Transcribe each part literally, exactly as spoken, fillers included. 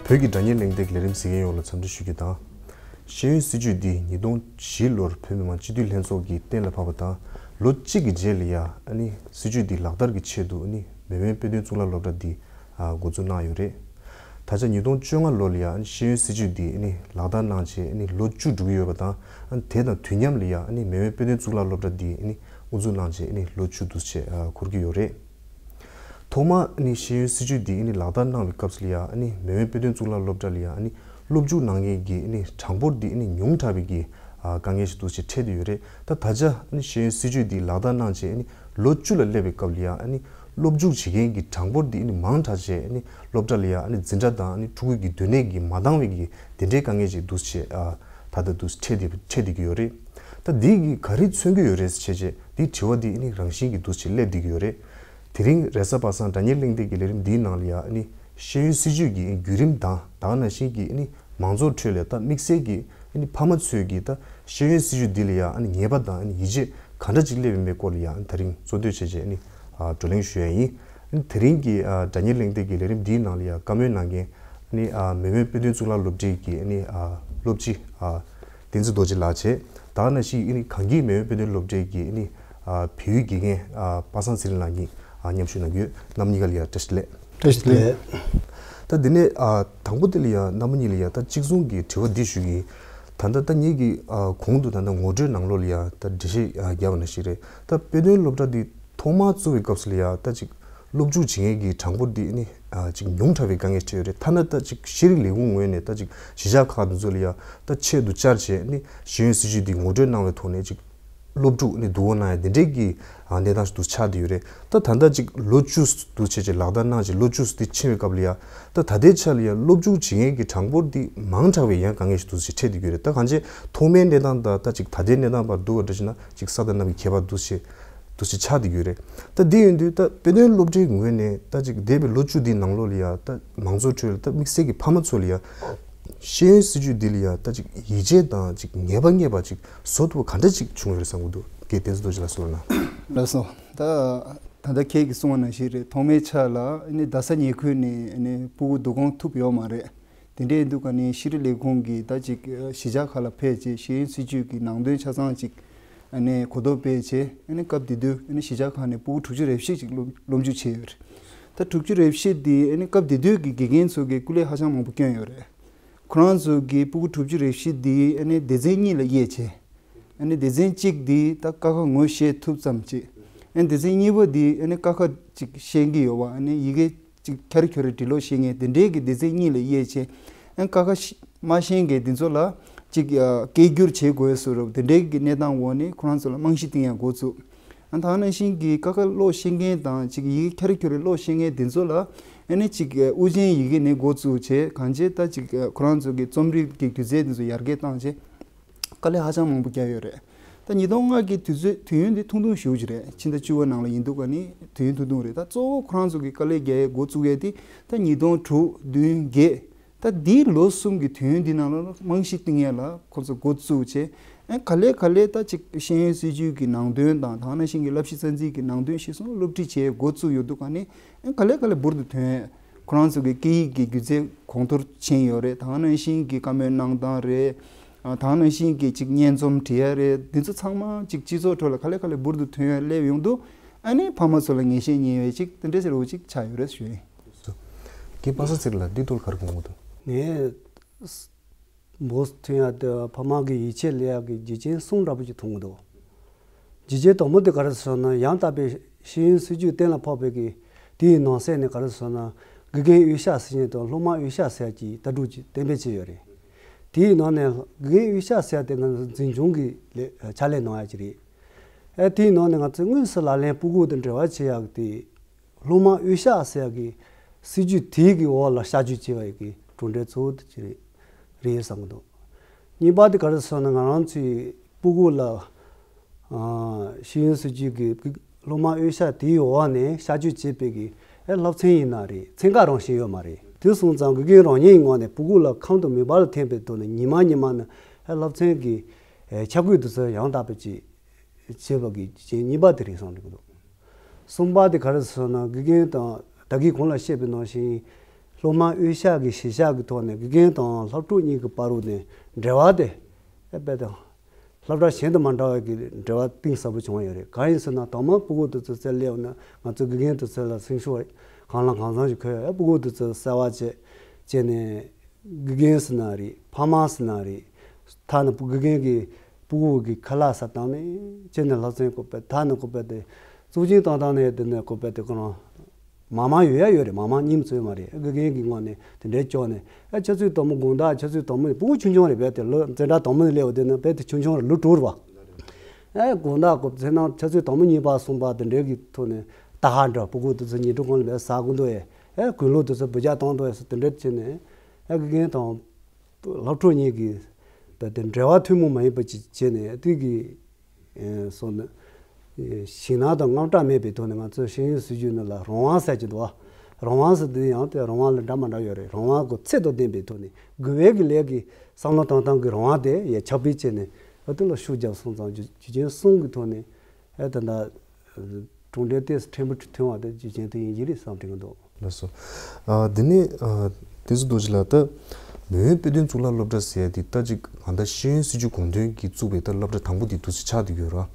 བོད་ཀྱི་སྒྲ་སྙན་གླེང་སྟེགས་ལས་རིམ་གཟིགས་མཁན་ཡོངས་ལ་འཚམས་འདྲི་ཞུ་རྒྱུ་དང་། ཤེས་ཡོན་སྲིད་བྱུས་འདི་ཉིས་སྟོང་བཞི་ལོར་བོད་མི་མང་སྤྱི་འཐུས་ལྷན་ཚོགས་ཀྱིས་གཏན་ལ་ཕབ་པ་དང་། ལོ་གཅིག་གི་རྗེས་ལ་ཡ་ཨ་ནི་སྲིད་བྱུས་འདི་ལག་བསྟར་གྱི་ཆེད་དུ་ཨ་ནི་མེས་དབོན་དཔེ་སྟོན་གཙུག་ལག་སློབ་གྲྭ་འདི་ཨ་འགོ་འཛུགས་གནང་ཡོད་རེད། ད་ཆ་ཉིས་སྟོང་བཅོ་ལྔ་ལོ་ལ་ཡ་ཨ་ནི་ཤེས་ཡོན་སྲིད་བྱུས་འདི་ཨ་ནི་ལག་བསྟར་གནང་བྱས་ཨ་ནི་ལོ་བཅུ་འགྲོ་གི་ཡོད་པ་དང་། ཨ་ནི་དེ་དང་དུས་མཉམ་ལ་ཡ་ཨ་ནི་མེས་དབོན་དཔེ་སྟོན་གཙུག་ལག་སློབ་གྲྭ་འདི་ཨ་ནི་དབུ་འཛུགས་གནང་བྱས་ཨ་ནི་ལོ་བཅུ་དུས་ཆེད་ཨ་འཁོར་གྱི་ཡོད་རེད། ཐོག་མར་ཨ་ནི་ཤེས་ཡོན་སྲིད་བྱུས་འདི་ཨ་ནི་ལག་བསྟར་གནང་བའི་སྐབས་སུ་ལ་ཡ་ཨ་ནི་མེས་དབོན་དཔེ་སྟོན་གཙུག་ལག་སློབ་གྲྭ་ལ་ཡ་ཨ་ནི་སློབ་འཇུག་གནང་མཁན་གྱི་ཨ་ནི་གྲངས་འབོར་འདི་ཨ་ནི་ཉུང་དྲགས་པའི་གི་ཨ་དཀའ་ངལ་ཞིག་འདུག་ཅེས་འཕྲད་དེ་ཡོད་རེད། ད་ད་ཆ་ཨ་ནི་ཤེས་ཡོན་སྲིད་བྱུས་འདི་ལག་བསྟར་གནང་བྱས་ཨ་ནི་ལོ་བཅུ་ལ་སླེབས་པའི་སྐབས་ལ་ཡ་ཨ་ནི་སློབ་འཇུག་བྱེད་མཁན་གྱི་གྲངས་འབོར་འདི་ཨ་ནི་མང་དྲགས་བྱས་ཨ་ནི་སློབ་གྲྭ་ལ་ཡ་ཨ་ནི་འཛིན་གྲྭ་དང་ཨ་ནི་ཕྲུ་གུ་གི་སྡོད་གནས་ཀྱི་མ་འདང་བའི་གི་དེ་འདྲའི་དཀའ་ངལ་ཅིག་འདུག་ཅེས་ཨ་ད་ལྟ་འདུག་འཕྲད་དེ་འཕྲད་བསྡད་ཀྱི་ཡོད་རེད། ད་འདི་གིས་ག་རེ་མཚོན་གྱི་ཡོད་རེད་ཟེར་བྱས་བྱས་འདིའི་དྲི་བ་འདི་ཨ་ནི་རང་བཞིན་གྱིས་འདུག་ཅེས་སླེབས་བསྡད་ཀྱི་ཡོད་རེད། དེ་རིང་རེས་གཟའ་པ་སངས་སྒྲ་སྙན་གླེང་སྟེགས་ཀྱི་ལས་རིམ་འདིའི་ནང་ལ་ཡ་ཨ་ནི་ཤེས་ཡོན་སྲིད་བྱུས་ཀྱི་བརྒྱུད་རིམ་དང་ད་ག་ནང་བཞིན་གྱི་ཨ་ནི་མང་ཚོགས་ཁྲོད་ལ་ད་དམིགས་བསལ་གྱི་ཨ་ནི་ཕ་མ་ཚོས་ཀྱི་ད་ཤེས་ཡོན་སྲིད་བྱུས་འདི་ལ་ཡ་ཨ་ནི་ངེས་པ་དང་ཨ་ནི་ཡིད་ཆེས་ག་འདྲ་ཅིག་སླེབས་ཡོད་མེད་སྐོར་ལ་ཡ་ཨ་ནི་ད་རིང་གཙོ་བསྡུས་བྱས་བྱས་ཨ་ནི་ཨ་བགྲོ་གླེང་ཞུ་ཡ་ཡིན། ཨ་ནི་དེ་རིང་གི་ཨ་སྒྲ་སྙན་གླེང་སྟེགས་ཀྱི་ལས་རིམ་འདིའི་ནང་ལ་ཡ་བཀའ་མོལ་གནང་མཁན་ཨ་ནི་ཨ་མེས་དབོན་དཔེ་སྟོན་གཙུག་ལག་སློབ་གྲྭའི་གི་ཨ་ནི་ཨ་སློབ་སྤྱི་ཨ་བསྟན་འཛིན་རྡོ་རྗེ་ལགས་བྱས། ད་ག་ནང་བཞིན་ཨ་ནི་གངས་སྐྱིད་མེས་དབོན་དཔེ་སྟོན་སློབ་གྲྭའི་གི་ཨ་ནི་ཨ་བལ་ཡུལ་དགེ་རྒན་ཨ་པ་སངས་ཚེ་རིང་ལགས་གཉིས་ཨ་མཉམ་ཞུགས་གནང་གི་ཡོད། རྣམ་གཉིས་ཀ་ལ་ཡ་བཀྲ་ཤིས་བདེ་ལེགས། བཀྲ་ཤིས་བདེ་ལེགས། ད་འདི་ནས་ཨ་དང་པོ་དེ་ལ་ཡ་རྣམ་པ་གཉིས་ལ་ཡ་ད་གཅིག་མཚུངས་ཀྱི་དྲི་བ་འདི་ཞུ་གི་ཡིན། ད་ལྟ་ད་ངེད་ཀྱི་ཨ་གོང་དུ་ད་ལྟ་ངོ་སྤྲོད་ནང་ལོགས་ལ་ཡ་ད་འགྲེལ་བཤད་ཨ་བརྒྱབ་པ་ནང་བཞིན་རེད། ད་དཔེ་སྟོན་སློབ་གྲྭ་འདི་ཐོག་མར་བཙུགས་པའི་སྐབས་སུ་ལ་ཡ་ད་ཅིག་སློབ་འཇུག་བྱེད་མཁན་གྱི་གྲངས་འབོར་འདི་ནི་ཨ་ཅིག་ཉུང་དྲགས་པའི་དཀའ་ངལ་འཕྲད་ཡོད་རེད། ཐ་ན་ད་ཅིག་ཤེས་རིག་ལས་ཁུངས་ངོས་ནས་ད་ཅིག་གཞིས་ཆགས་ཁག་འདི་ཚོ་ལ་ཡ་ད་ཆེད་དུ་བཅར་བྱས་ནི་ཤེས་ཡོན་སྲིད་བྱུས་འདི་ངོ་སྤྲོད་གནང་བའི་ཐོག་ནས་ཅིག་སློབ་ཕྲུག་ནི་བསྡུ་སྒོ་གནང་ཡ་འདི་འདྲའི་གི་ཨ་གནས་སྟངས་ཤིག་ཏུ་ཆགས་བསྡད་ཡོད་རེད། ད་ད་ལྟ་ཅིག་ལོ་བཅུ་འདུག་བྱས་བྱས་ལག་བསྟར་གནང་བྱས་ལོ་བཅུ་འདི་ཕྱིན་པའི་སྐབས་ལ་ཡ་ད་ད་ལྟའི་ཆ་ལ་ཡ་སློབ་འཇུག་བྱེད་མཁན་གྱི་གྲངས་འབོར་འདི་མང་དྲགས་པའི་ཡང་དཀའ་ངལ་ཞིག་ཏུ་ཞིག་འཕྲད་བསྡད་ཡོད་རེད། ད་གང་ཅི་ཐོག་མའི་གནས་སྟངས་དང་ད་ཅིག་ད་ལྟའི་གནས་སྟངས་བར་བསྡུར་བ་འདྲ་བྱས་ན་ཅིག་ས་དང་གནམ་གྱི་ཁྱད་པར་འདུག་བྱས་འདུག་བྱས་ཆགས་བསྡད་ཡོད་རེད། ད་འདི་ཡིན་དུས་ད་དཔེ་སྟོན་སློབ་གྲྭའི་ངོས་ནས་ད་ཅིག་འདས་པའི་ལོ་བཅུ་འདིའི་ནང་ལོགས་ལ་ཡ་ད་མང་ཚོགས་ཁྲོད་ལ་ད་དམིགས་བསལ་གྱི་ཕ་མ་ཚོ་ལ་ཡ་ཤེས་ཡོན་སྲིད་བྱུས་འདི་ལ་ཡ་ད་ཅིག་ཡིད་ཆེས་དང་ཅིག་ངེས་པ་རྙེད་པ་ཅིག་བཟོ་ཐུབ་པ་ག་འདྲ་ཅིག་བྱུང་ཡོད་རེད་བསམ་གྱི་འདུག་རྒན་བསྟན་འཛིན་རྡོ་རྗེ་ལགས་གསུང་རོགས་གནང་། ལགས་སོ། ད་ད་ལྟ་ཁྱེད་ཀྱིས་གསུངས་པ་ནང་བཞིན་རེད། ཐོག་མའི་ཆ་ལ་ཨ་ནི་རྡ་ས་ཉེ་ཁུལ་ནས་ཨ་ནི་སྤུ་གུ་བསྡུ་སྐོང་ཐུབ་ཡོད་མ་རེད། དེ་འདྲའི་འདུག་ག་ནི་ཤེས་རིག་ལས་ཁུངས་ཀྱིས་ད་ཅིག་གཞིས་ཆགས་ཁག་ལ་ཕེབས་བྱས་ཤེས་ཡོན་སྲིད་བྱུས་ཀྱི་ནང་དོན་ཆ་ཚང་ཅིག་ཨ་ནི་གོ་རྟོགས་སྤེལ་བྱས། ཨ་ནི་སྐབས་དེ་དུས་ཨ་ནི་གཞིས་ཆགས་ཁག་ནས་སྤུ་གུ་དྲུག་ཅུ་རེ་བཞི་ཅིག་སློབ་སློབ་འཇུག་བྱས་ཡོད་རེད། ད་དྲུག་ཅུ་རེ་བཞི་དེ་ཨ་ནི་སྐབས་དེ་དུས་ཀྱི་དགེ་རྒན་ཚོ་གིས་སྐུ་ལས་ཧ་ཅང་མང་པོ་བསྐྱོན་ཡོད་རེད། ཁོ་རང་ཚོ་གིས་སྤུ་གུ་དྲུག་ཅུ་རེ་བཞི་དེ་ཨ་ནི་སྡེ་ཚན་གཉིས་ལ་དབྱེ་བྱས། ཨ་ནི་སྡེ་ཚན་གཅིག་དེ་ད་ཀ་ཁ་ངོ་ཤེས་ཐུབ་ཙམ་ཅིག་ཨ་ནི་སྡེ་ཚན་གཉིས་པ་དེ་ཨ་ནི་ཀ་ཁ་ཅིག་ཤེས་ཀྱི་ཡོད་པ། ཨ་ནི་ཡི་གེ་ཅིག་འཁྱར་འཁྱོར་རེ་འབྲི་ཀློག་ཤེས་མཁན་དེ་འདྲའི་གི་སྡེ་ཚན་གཉིས་ལ་དབྱེ་བྱས། ཨ་ནི་ཀ་ཁ་ཤ་མ་ཤེས་མཁན་དེ་ཚོ་ལ་ཅིག་ཨ་སྐད་སྒྱུར་བྱེད་དགོས་བཟོ་འདྲ་དེ་འདྲའི་གི་གནས་སྟངས་འོག་ནས་ཁོ་རང་ཚོ་ལ་རྨང་གཞི་བཏིང་ཡ་འགོ་བཙུགས། ཨ་ནི་ད་ག་ནང་བཞིན་གྱི་ཀ་ཁ་ཀློག་ཤེས་མཁན་དང་ཅིག་ཡི་གེ་འཁྱར་འཁྱོར་རེ་ཀློག་ཤེས་མཁན་དེ་ཚོ་ལ་ཨ་ནི་ཅིག་ཨ་དབུ་ཅན་ཡི་གེ་ནས་འགོ་བཙུགས་བྱས། གང་བྱས་ད་ཅིག་ཨ་ཁོ་རང་ཚོ་གི་རྩོམ་རིག་གི་སྒྱུ་རྩལ་དེ་ཚོ་ཡར་རྒྱས་བཏང་བྱས། དཀའ་ལས་ཧ་ཅང་མང་པོ་བརྒྱབ་ཡོད་རེད། ད་ཉིས་སྟོང་ལྔ་གི་དུས་ཚོད་དུས་ཡུན་འདི་ཐུང་ཐུང་ཞེ་པོ་ཅིག་རེད། ཕྱི་ཟླ་བཅུ་པ་ནང་ལ་ཡིན་འདུག་ག་ནི་དུས་ཡུན་ཐུང་ཐུང་རེད། ད་གཙོ་བོ་ཁོ་རང་ཚོ་གི་དཀའ་ལས་རྒྱག་ཡས་འགོ་བཙུགས་ཡས་དེ་ད་ཉིས་སྟོང་དྲུག་བདུན་བརྒྱད། ད་འདིའི་ལོ་གསུམ་གི་དུས་ཡུན་འདི་ནང་ལ་རྨང་གཞི་བཏིང་ཡས་ལ་ཁོ་ཚོ་འགོ་བཙུགས་བྱས། ཨ་ག་ལེ་ག་ལེ་ད་ཅིག་ཤེས་ཡོན་སྲིད་བྱུས་ཀྱི་ནང་དོན་དང་ད་ག་ནང་བཞིན་གྱི་བསླབ་གཞི་རྩ་འཛིན་གྱི་ནང་དོན་གཞིར་བཟུང་སློབ་ཁྲིད་བྱེད་འགོ་བཙུགས་ཡོད་འདུག་ག་ནི་ཨ་ག་ལེ་ག་ལེ་འབུར་དུ་ཐོན། ཁོ་རང་ཚོ་གི་སྐད་ཡིག་གི་སྒྱུ་རྩལ་གོང་མཐོར་ཕྱིན་ཡོད་རེད། ད་ག་ནང་བཞིན་གྱི་བཀའ་མོལ་གནང་སྟངས་རེད། ཨ་ད་ག་ནང་བཞིན་གྱི་ཅིག་སྙན་རྩོམ་བྲིས་ཡ་རེད། འདི་ཚོ་ཚང་མ་ཅིག་སྤྱི་ཚོགས་ཁྲོད་ལ་ག་ལེ་ག་ལེ་འབུར་དུ་ཐོན་ཡ་སླེབས་ཡོང་དུས་ཨ་ནི་ཕ་མ་ཚོ་ལ་ངེས་ཤེས་རྙེད་པའི་ཅིག་དེ་འདྲ་ཟེར་བ་ཅིག་ཆགས་ཡོད་རེད་ཞུ་ཡིན། རྒན་པ་སངས་ཚེ་རིང་ལགས་འདི་ཐོག་ལ་ག་རེ་དགོངས་ཀྱི་འདུག་ངས་འབུར་ཐོན་ཡ་དེ་ཕ་མ་གི་ཡིད་ཆེས་སླེབས་ཡ་གི་རྒྱུ་རྐྱེན་གསུམ་འདྲ་པོ་ཅིག་མཐོང་གི་འདུག་རྒྱུ་རྐྱེན་དང་པོ་དེ་ག་རེ་ཟེར་ན་ཡང་དག་པའི་ཤེས་ཡོན་སྲིད་བྱུས་གཏན་ལ་ཕབ་པའི་གི་དེའི་ནང་གསེས་ནས་ག་རེ་ཟེར་ན་དགེ་རྒན་དབུ་ཞྭ་ཟེར་མཁན་དང་སློབ་མ་དབུ་ཞྭ་ཟེར་ཡ་གི་ལྟ་གྲུབ་ཅིག་གཏན་འབེབས་བྱས་ཡོད་རེད། དེའི་ནང་ནས་དགེ་རྒན་དབུ་ཞྭ་ཟེར་ཡ་དེ་ང་ཚོ་འཛིན་སྐྱོང་གི་ལས་ཕྱག་ལས་གནང་ཡ་ཅིག་རེད། ཨ་དེའི་ནང་ནས་ང་ཚོས་དངོས་སུ་ལག་ལེན་སྤུ་གུ་དང་འབྲེལ་བ་བྱེད་ཡག་དེ་སློབ་མ་དབུ་ཞྭ་ཟེར་ཡག་གི་སྲིད་བྱུས་དེའི་གི་འོག་ལ་བསྐྱར་བཅོས་བྱས་པ་ཡི་གི་གྲུབ་འབྲས་གཙོ་བོ་དེ་ཅིག་རེད་བསམ་གི་འདུག་གཉིས་པ་དེ་ག་རེ་ཟེར་ན་ང་རང་ཚོའི་སྤུ་གུ་ལ་ཨ་ཤེས་ཡོན་སྲིད་བྱུས་ཀྱི་སློབ་མ་དབུ་ཞྭ་དེའི་འོག་ནས་བསྐྱར་བཅོས་བྱས་པའི་གི་ཨེ་སློབ་ཚན་ཡིན་ན་རེད། ཚན་ཁག་རང་བཞིན་ཡོད་མ་རེད། དེ་སོང་ཙང་དགེ་རྒན་རང་ཉིད་ངོས་ནས་སྤུ་གུ་ལ་ཁམས་དང་མོས་པ་ལ་ཐིམ་པའི་ཐོག་ནས་ཉི་མ་ཉི་མ་ནས་ཨེ་སློབ་ཚན་གྱི་ཨེ་འཆར་འགོད་དེ་ཚོ་ཡང་དག་པ་ཅིག་བྱེད་པ་གི་རྐྱེན་གཉིས་པ་དེ་རེད་བསམ་གྱི་འདུག་གསུམ་པ་དེ་ག་རེ་ཟེར་ན་དགེ་རྒན་དང་ད་གིན་གོང་ལ་བཤད་པའི་ནང་བཞིན་ སློབ་མ་དབུས་ཤག་གི་གཞིས་ཆགས་ཀྱི་ཐོག་ནས་དགེ་རྒན་དང་སློབ་ཕྲུག་གཉིས་ཀྱི་བར་དུ་ནས་འབྲེལ་བ་དེ་ཨེ་དཔེ་དང་། སློབ་གྲྭ་གཞན་དང་མ་འདྲ་བའི་གི་འབྲེལ་བ་གཏིང་ཟབ་པོ་བྱུང་བ་ཡོད་རེད། གང་ཡིན་ཟེར་ན་དང་མ་སྤུ་གུ་དེ་ཚོ་རྩེ་སླེབས་ན་ང་ཚོ་དགེ་རྒན་དེ་ཚོ་ལ་སེམས་ཤུགས་གང་ལ་གང་འཚམ་ཞིག་འཁོལ་ཡ། སྤུ་གུ་དེ་ཚོ་གསར་བ་བྱས་བྱས་ནས་དགེ་རྒན་ཟེར་ན་རེད། ཕ་མ་ཟེར་ན་རེད། ཐ་ན་དགེ་རྒན་གྱི་སྤུ་གུ་གི་ཁ་ལག་ཟ་སྟངས་ནས་བྱས་ནས་སློབ་ཚན་གོ་པས་ཐ་ན་གོ་པས་དེ་གཙུག་ཆེན་བཏང་སྟངས་ནས་དེ་ནས་གོ་པས་དེ་ཁོ་རང་མང་མང་ཡོད་ཡ་ཡོད་རེད། མང་མང་གཉིས་ཚོད་མ་རེད། དགེ་རྒན་གྱི་ངོས་ནས་དེ་འདྲའི་ལྕོགས་ནས་ཨ་ཆུ་ཚོད་དང་པོ་དགོང་དག་ཆུ་ཚོད་དང་པོ་ནས་སྤུ་གུ་ཆུང་ཆུང་རེད། བས་དེ་ལོ་འཛིན་གྲྭ་དང་པོ་ནས་སླེབས་པ་དེ་ནི་བས་དེ་ཆུང་ཆུང་རེད། ལོ་དྲུག་རེད་བ། ཨ་དགོང་དག་གོ་ཚེ་ནང་ཆུ་ཚོད་དང་པོ་གཉིས་པ་གསུམ་པ་དེ་འདྲའི་གི་ཐོག་ནས་ད་ཧ་འདྲ་སྤུ་གུ་དེ་ཚོ་ཉིན་དྲུག་གོང་ལ་བས་ཟ་གི་འདུག་ཨེ། ཨ་དགུན་ལོ་དེ་ཚོ་བུ་ཇག་བཏང་འདུག་ཨེ་ཟེར་དེ་འདྲ་བྱས་ནས་ཨ་དགེ་རྒན་དང་། སློབ་ཕྲུག་གཉིས་ཀྱི་ད་ལྟའི་འབྲེལ་བ་ཐུན་མོང་མ་ཡིན་པ་ཅིག་བྱས་ནས་དེ་གི་ཨེ་སོང་ནས་ཞེད་སྣང་དང་དངངས་སྐྲག་མེད་པའི་ཐོག་ནས་ང་ཚོས་ཤེས་ཡོན་སྲིད་བྱུས་ནང་ལ་རང་དབང་ཟེར་གྱི་འདུག་བ། རང་དབང་ཟེར་དུས་ཡང་དེ་རང་དབང་ལ་འདྲ་མ་འདྲ་ཡོད་རེད། རང་དབང་གི་ཚད་དང་ལྡན་པའི་ཐོག་ནས་དགེ་བའི་གི་ལས་ཀྱི་བསམ་བློ་གཏོང་སྟངས་ཀྱི་རང་དབང་དེ་ཡང་ཁྱབ་སྤེལ་བྱས་ནས་ཨ་དེ་ལ་ཤུགས་བརྒྱབ་སོང་ཙང་རྒྱུ་རྒྱུ་རྐྱེན་གསུམ་གྱི་ཐོག་ནས། ཨེ་ད་ལྟ་གྲུབ་འབྲས་ཏོག་ཙམ་ཕྲན་བུ་ཐོན་པ་དེ་རྒྱུ་རྐྱེན་དེ་ཡིན་གྱི་རེད་བསམ་དྲན་གྱི་འདུག་ལགས་སོ། ཨ་དེ་ནས་ཨ་བསྟན་འཛིན་རྡོ་རྗེ་ལགས། ད་མེས་དབོན་དཔལ་ལྡན་གཙུག་ལག་སློབ་གྲྭ་ཟེར་ཡ་དེ་ད་ཅིག་གང་ལྟར་ཤེས་ཡོན་སྲིད་བྱུས་དགོངས་དོན་གྱིས་བཙུགས་པའི་ད་སློབ་གྲྭ་དང་པོ་དེ་འདུག་སེ་ཆགས་བསྡད་ཡོད་རེད།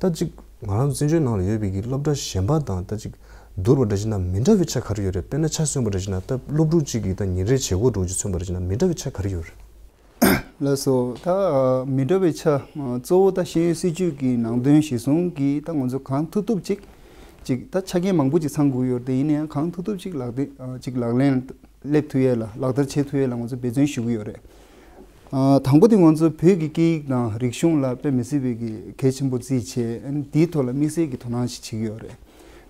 ད་ཅིག་ང་རང་ཚོ་བཙན་བྱོལ་ནང་ལ་ཡོད་པའི་གི་སློབ་གྲྭ་གཞན་པ་དང་ད་ཅིག་བསྡུར་བ་འདྲ་བྱས་ན་མི་འདྲ་བའི་ཆ་ག་རེ་ཡོད་རེད། དཔེར་ན་ཆ་མཚོན་པ་འདྲ་བྱས་ན་ད་སློབ་ཕྲུག་ཅིག་གི་ད་ཉིན་རེའི་བྱེད་སྒོ་འདྲ་བོ་ཅིག་མཚོན་པ་འདྲ་བྱས་ན་མི་འདྲ་བའི་ཆ་ག་རེ་ཡོད་རེད། ལགས་སོ། ད་ཨ་མི་འདྲ་བའི་ཆ་ཨ་གཙོ་བོ་ད་ཤེས་ཡོན་སྲིད་བྱུས་ཀྱི་ནང་དོན་གཞིར་བཟུང་གིས་ད་ང་ཚོ་གང་ཐུབ་ཐུབ་ཅིག་ཅིག་ད་ཆ་རྐྱེན་མང་པོ་ཅིག་ཚང་དགོས་ཡོད་རེད། དེ་ཡིན་ན་ཡང་གང་ཐུབ་ཐུབ་ཅིག་ལག་དེ་ཨ་ཅིག་ལག་ལེན་སླེབས་ཐུབ་ཡས་ལ་ལག་བསྟར་བྱེད་ཐུབ་ཡས་ལ་ང་ཚོ་འབད་བརྩོན་ཞུ་གི་ཡོད་རེད། ཨ་དང་པོ་དེ་ང་ཚོ་བོད་ཀྱི་སྐད་ཡིག་དང་རིག་གཞུང་ལ་དཔེ་མི་སྲིད་པའི་གི་གལ་ཆེན་པོ་བརྩིས་བྱས་ཨ་ནི་དེའི་ཐོག་ལ་དམིགས་བསལ་གྱི་དོ་སྣང་ཞིག་བྱེད་ཀྱི་ཡོད་རེད།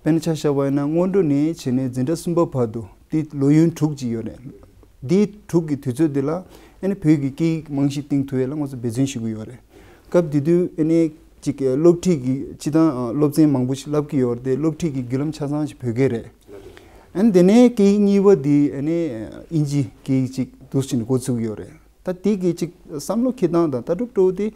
དཔེར་ན་ཆ་བཞག་པ་ཡིན་ན་སྔོན་འགྲོ་ནས་བྱས་ནས་འཛིན་གྲྭ་གསུམ་པ་བར་དུ་དེ་ལོ་ཡུན་དྲུག་ཅིག་ཡོད་རེད། འདིའི་དྲུག་གི་དུས་ཚོད་འདི་ལ་ཨ་ནི་བོད་ཀྱི་སྐད་ཡིག་རྨང་གཞི་བཏིང་ཐུབ་ཡས་ལ་ང་ཚོ་འབད་བརྩོན་ཞུ་གི་ཡོད་རེད། སྐབས་དེ་དུས་ཨ་ནི་ཅིག་སློབ་ཁྲིད་ཀྱི་སྤྱི་བཏང་སློབ་ཚན་མང་པོ་ཞིག་བསླབ་ཀྱི་ཡོད་རེད་དེ་སློབ་ཁྲིད་ཀྱི་བརྒྱུད་ལམ་ཆ་ཚང་ཞིག་བོད་སྐད་རེད། ཨ་ནི་དེ་ནས་སྐད་ཡིག་གཉིས་པ་འདི་ཨ་ནི་ཨིན་ཇི་སྐད་ཡིག་ཅིག་འདུག་སེ་བྱས་ནས་འགོ་ཚུགས་ཀྱི་ཡོད་རེད། ད་དེ་གི་ཅིག་བསམ་བློ་འཁྱེར་སྟངས་དང་ལྟ་གྲུབ་སྤྲོ་བོ་དེ་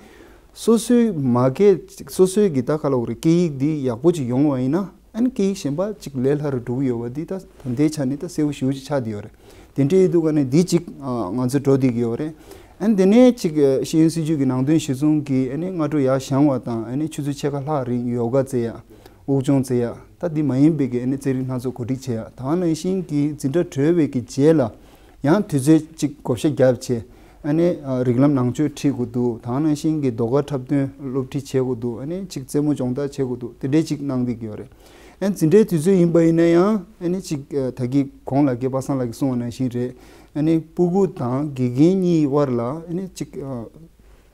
སོ་སོའི་མ་སྐད་ཅིག་སོ་སོའི་གི་ད་ག་ལབ་དགོས་རེད། སྐད་ཡིག་འདི་ཡག་པོ་ཅིག་ཡོང་བ་ཡིན་ན་ཨ་ནི་སྐད་ཡིག་གཞན་པ་ཅིག་ལས་སླ་རུ་འགྲོ་གི་ཡོད་པ་འདི་ད་ད་ལྟའི་ཆ་ནས་ད་གསལ་པོ་ཞེ་པོ་ཅིག་ཆགས་བསྡད་ཡོད་རེད། དེ་འདྲའི་དུས་ག་ནས་འདི་ཅིག་ང་ཚོ་འགྲོ་བསྡད་ཀྱི་ཡོད་རེད། ཨ་ནི་དེ་ནས་ཅིག་ཤེས་ཡོན་སྲིད་བྱུས་ཀྱི་ནང་དོན་གཞིར་བཟུང་གིས་ཨ་ནི་སྔ་དྲོ་ཡར་བཞེངས་པ་དང་ཨ་ནི་ཆུ་ཚོད་ཕྱེད་ཀ་ལྷག་རིང་ཡོ་ག་རྩེ་ཡ། དབུགས་སྦྱོང་རྩེ་ཡ། ད་འདི་མ་ཡིན་པའི་གི་ཨ་ནི་རྩེད་རིགས་སྣ་ཚོགས་གོ་སྒྲིག་བྱེད་ཡ། ད་ག་ནང་བཞིན་གྱི་འཛིན་གྲྭ་གྲོལ་བའི་གི་རྗེས་ལ་ཡང་དུས་ཚོད་ཅིག་བགོ་བཤའ་བརྒྱབ་བྱས་ཨ་ནི་རིགས་ལམ་ནང་ཆོས་ཁྲིད་དགོས་འདུག་ད་ག་ནང་བཞིན་གྱི་ཟློས་གར་འཁྲབ་སྟོན་སློབ་ཁྲིད་བྱེད་དགོས་འདུག་ཨ་ནི་ཅིག་རྩེད་མོ་སྦྱོང་བརྡར་བྱེད་དགོས་འདུག་དེ་འདྲའི་ཅིག་གནང་བསྡད་ཀྱི་ཡོད་རེད། ཨ་ནི་འཛིན་གྲྭའི་དུས་ཚོད་ཡིན་པ་ཡིན་ན་ཡང་ཨ་ནི་ཅིག་ད་གིན་གོང་ལ་སྐལ་པ་སངས་ལགས་ཀྱིས་གསུངས་པ་ནང་བཞིན་རེད། ཨ་ནི་སྤུ་གུ་དང་དགེ་རྒན་གཉིས་དབར་ལ་ཨ་ནི་ཅིག་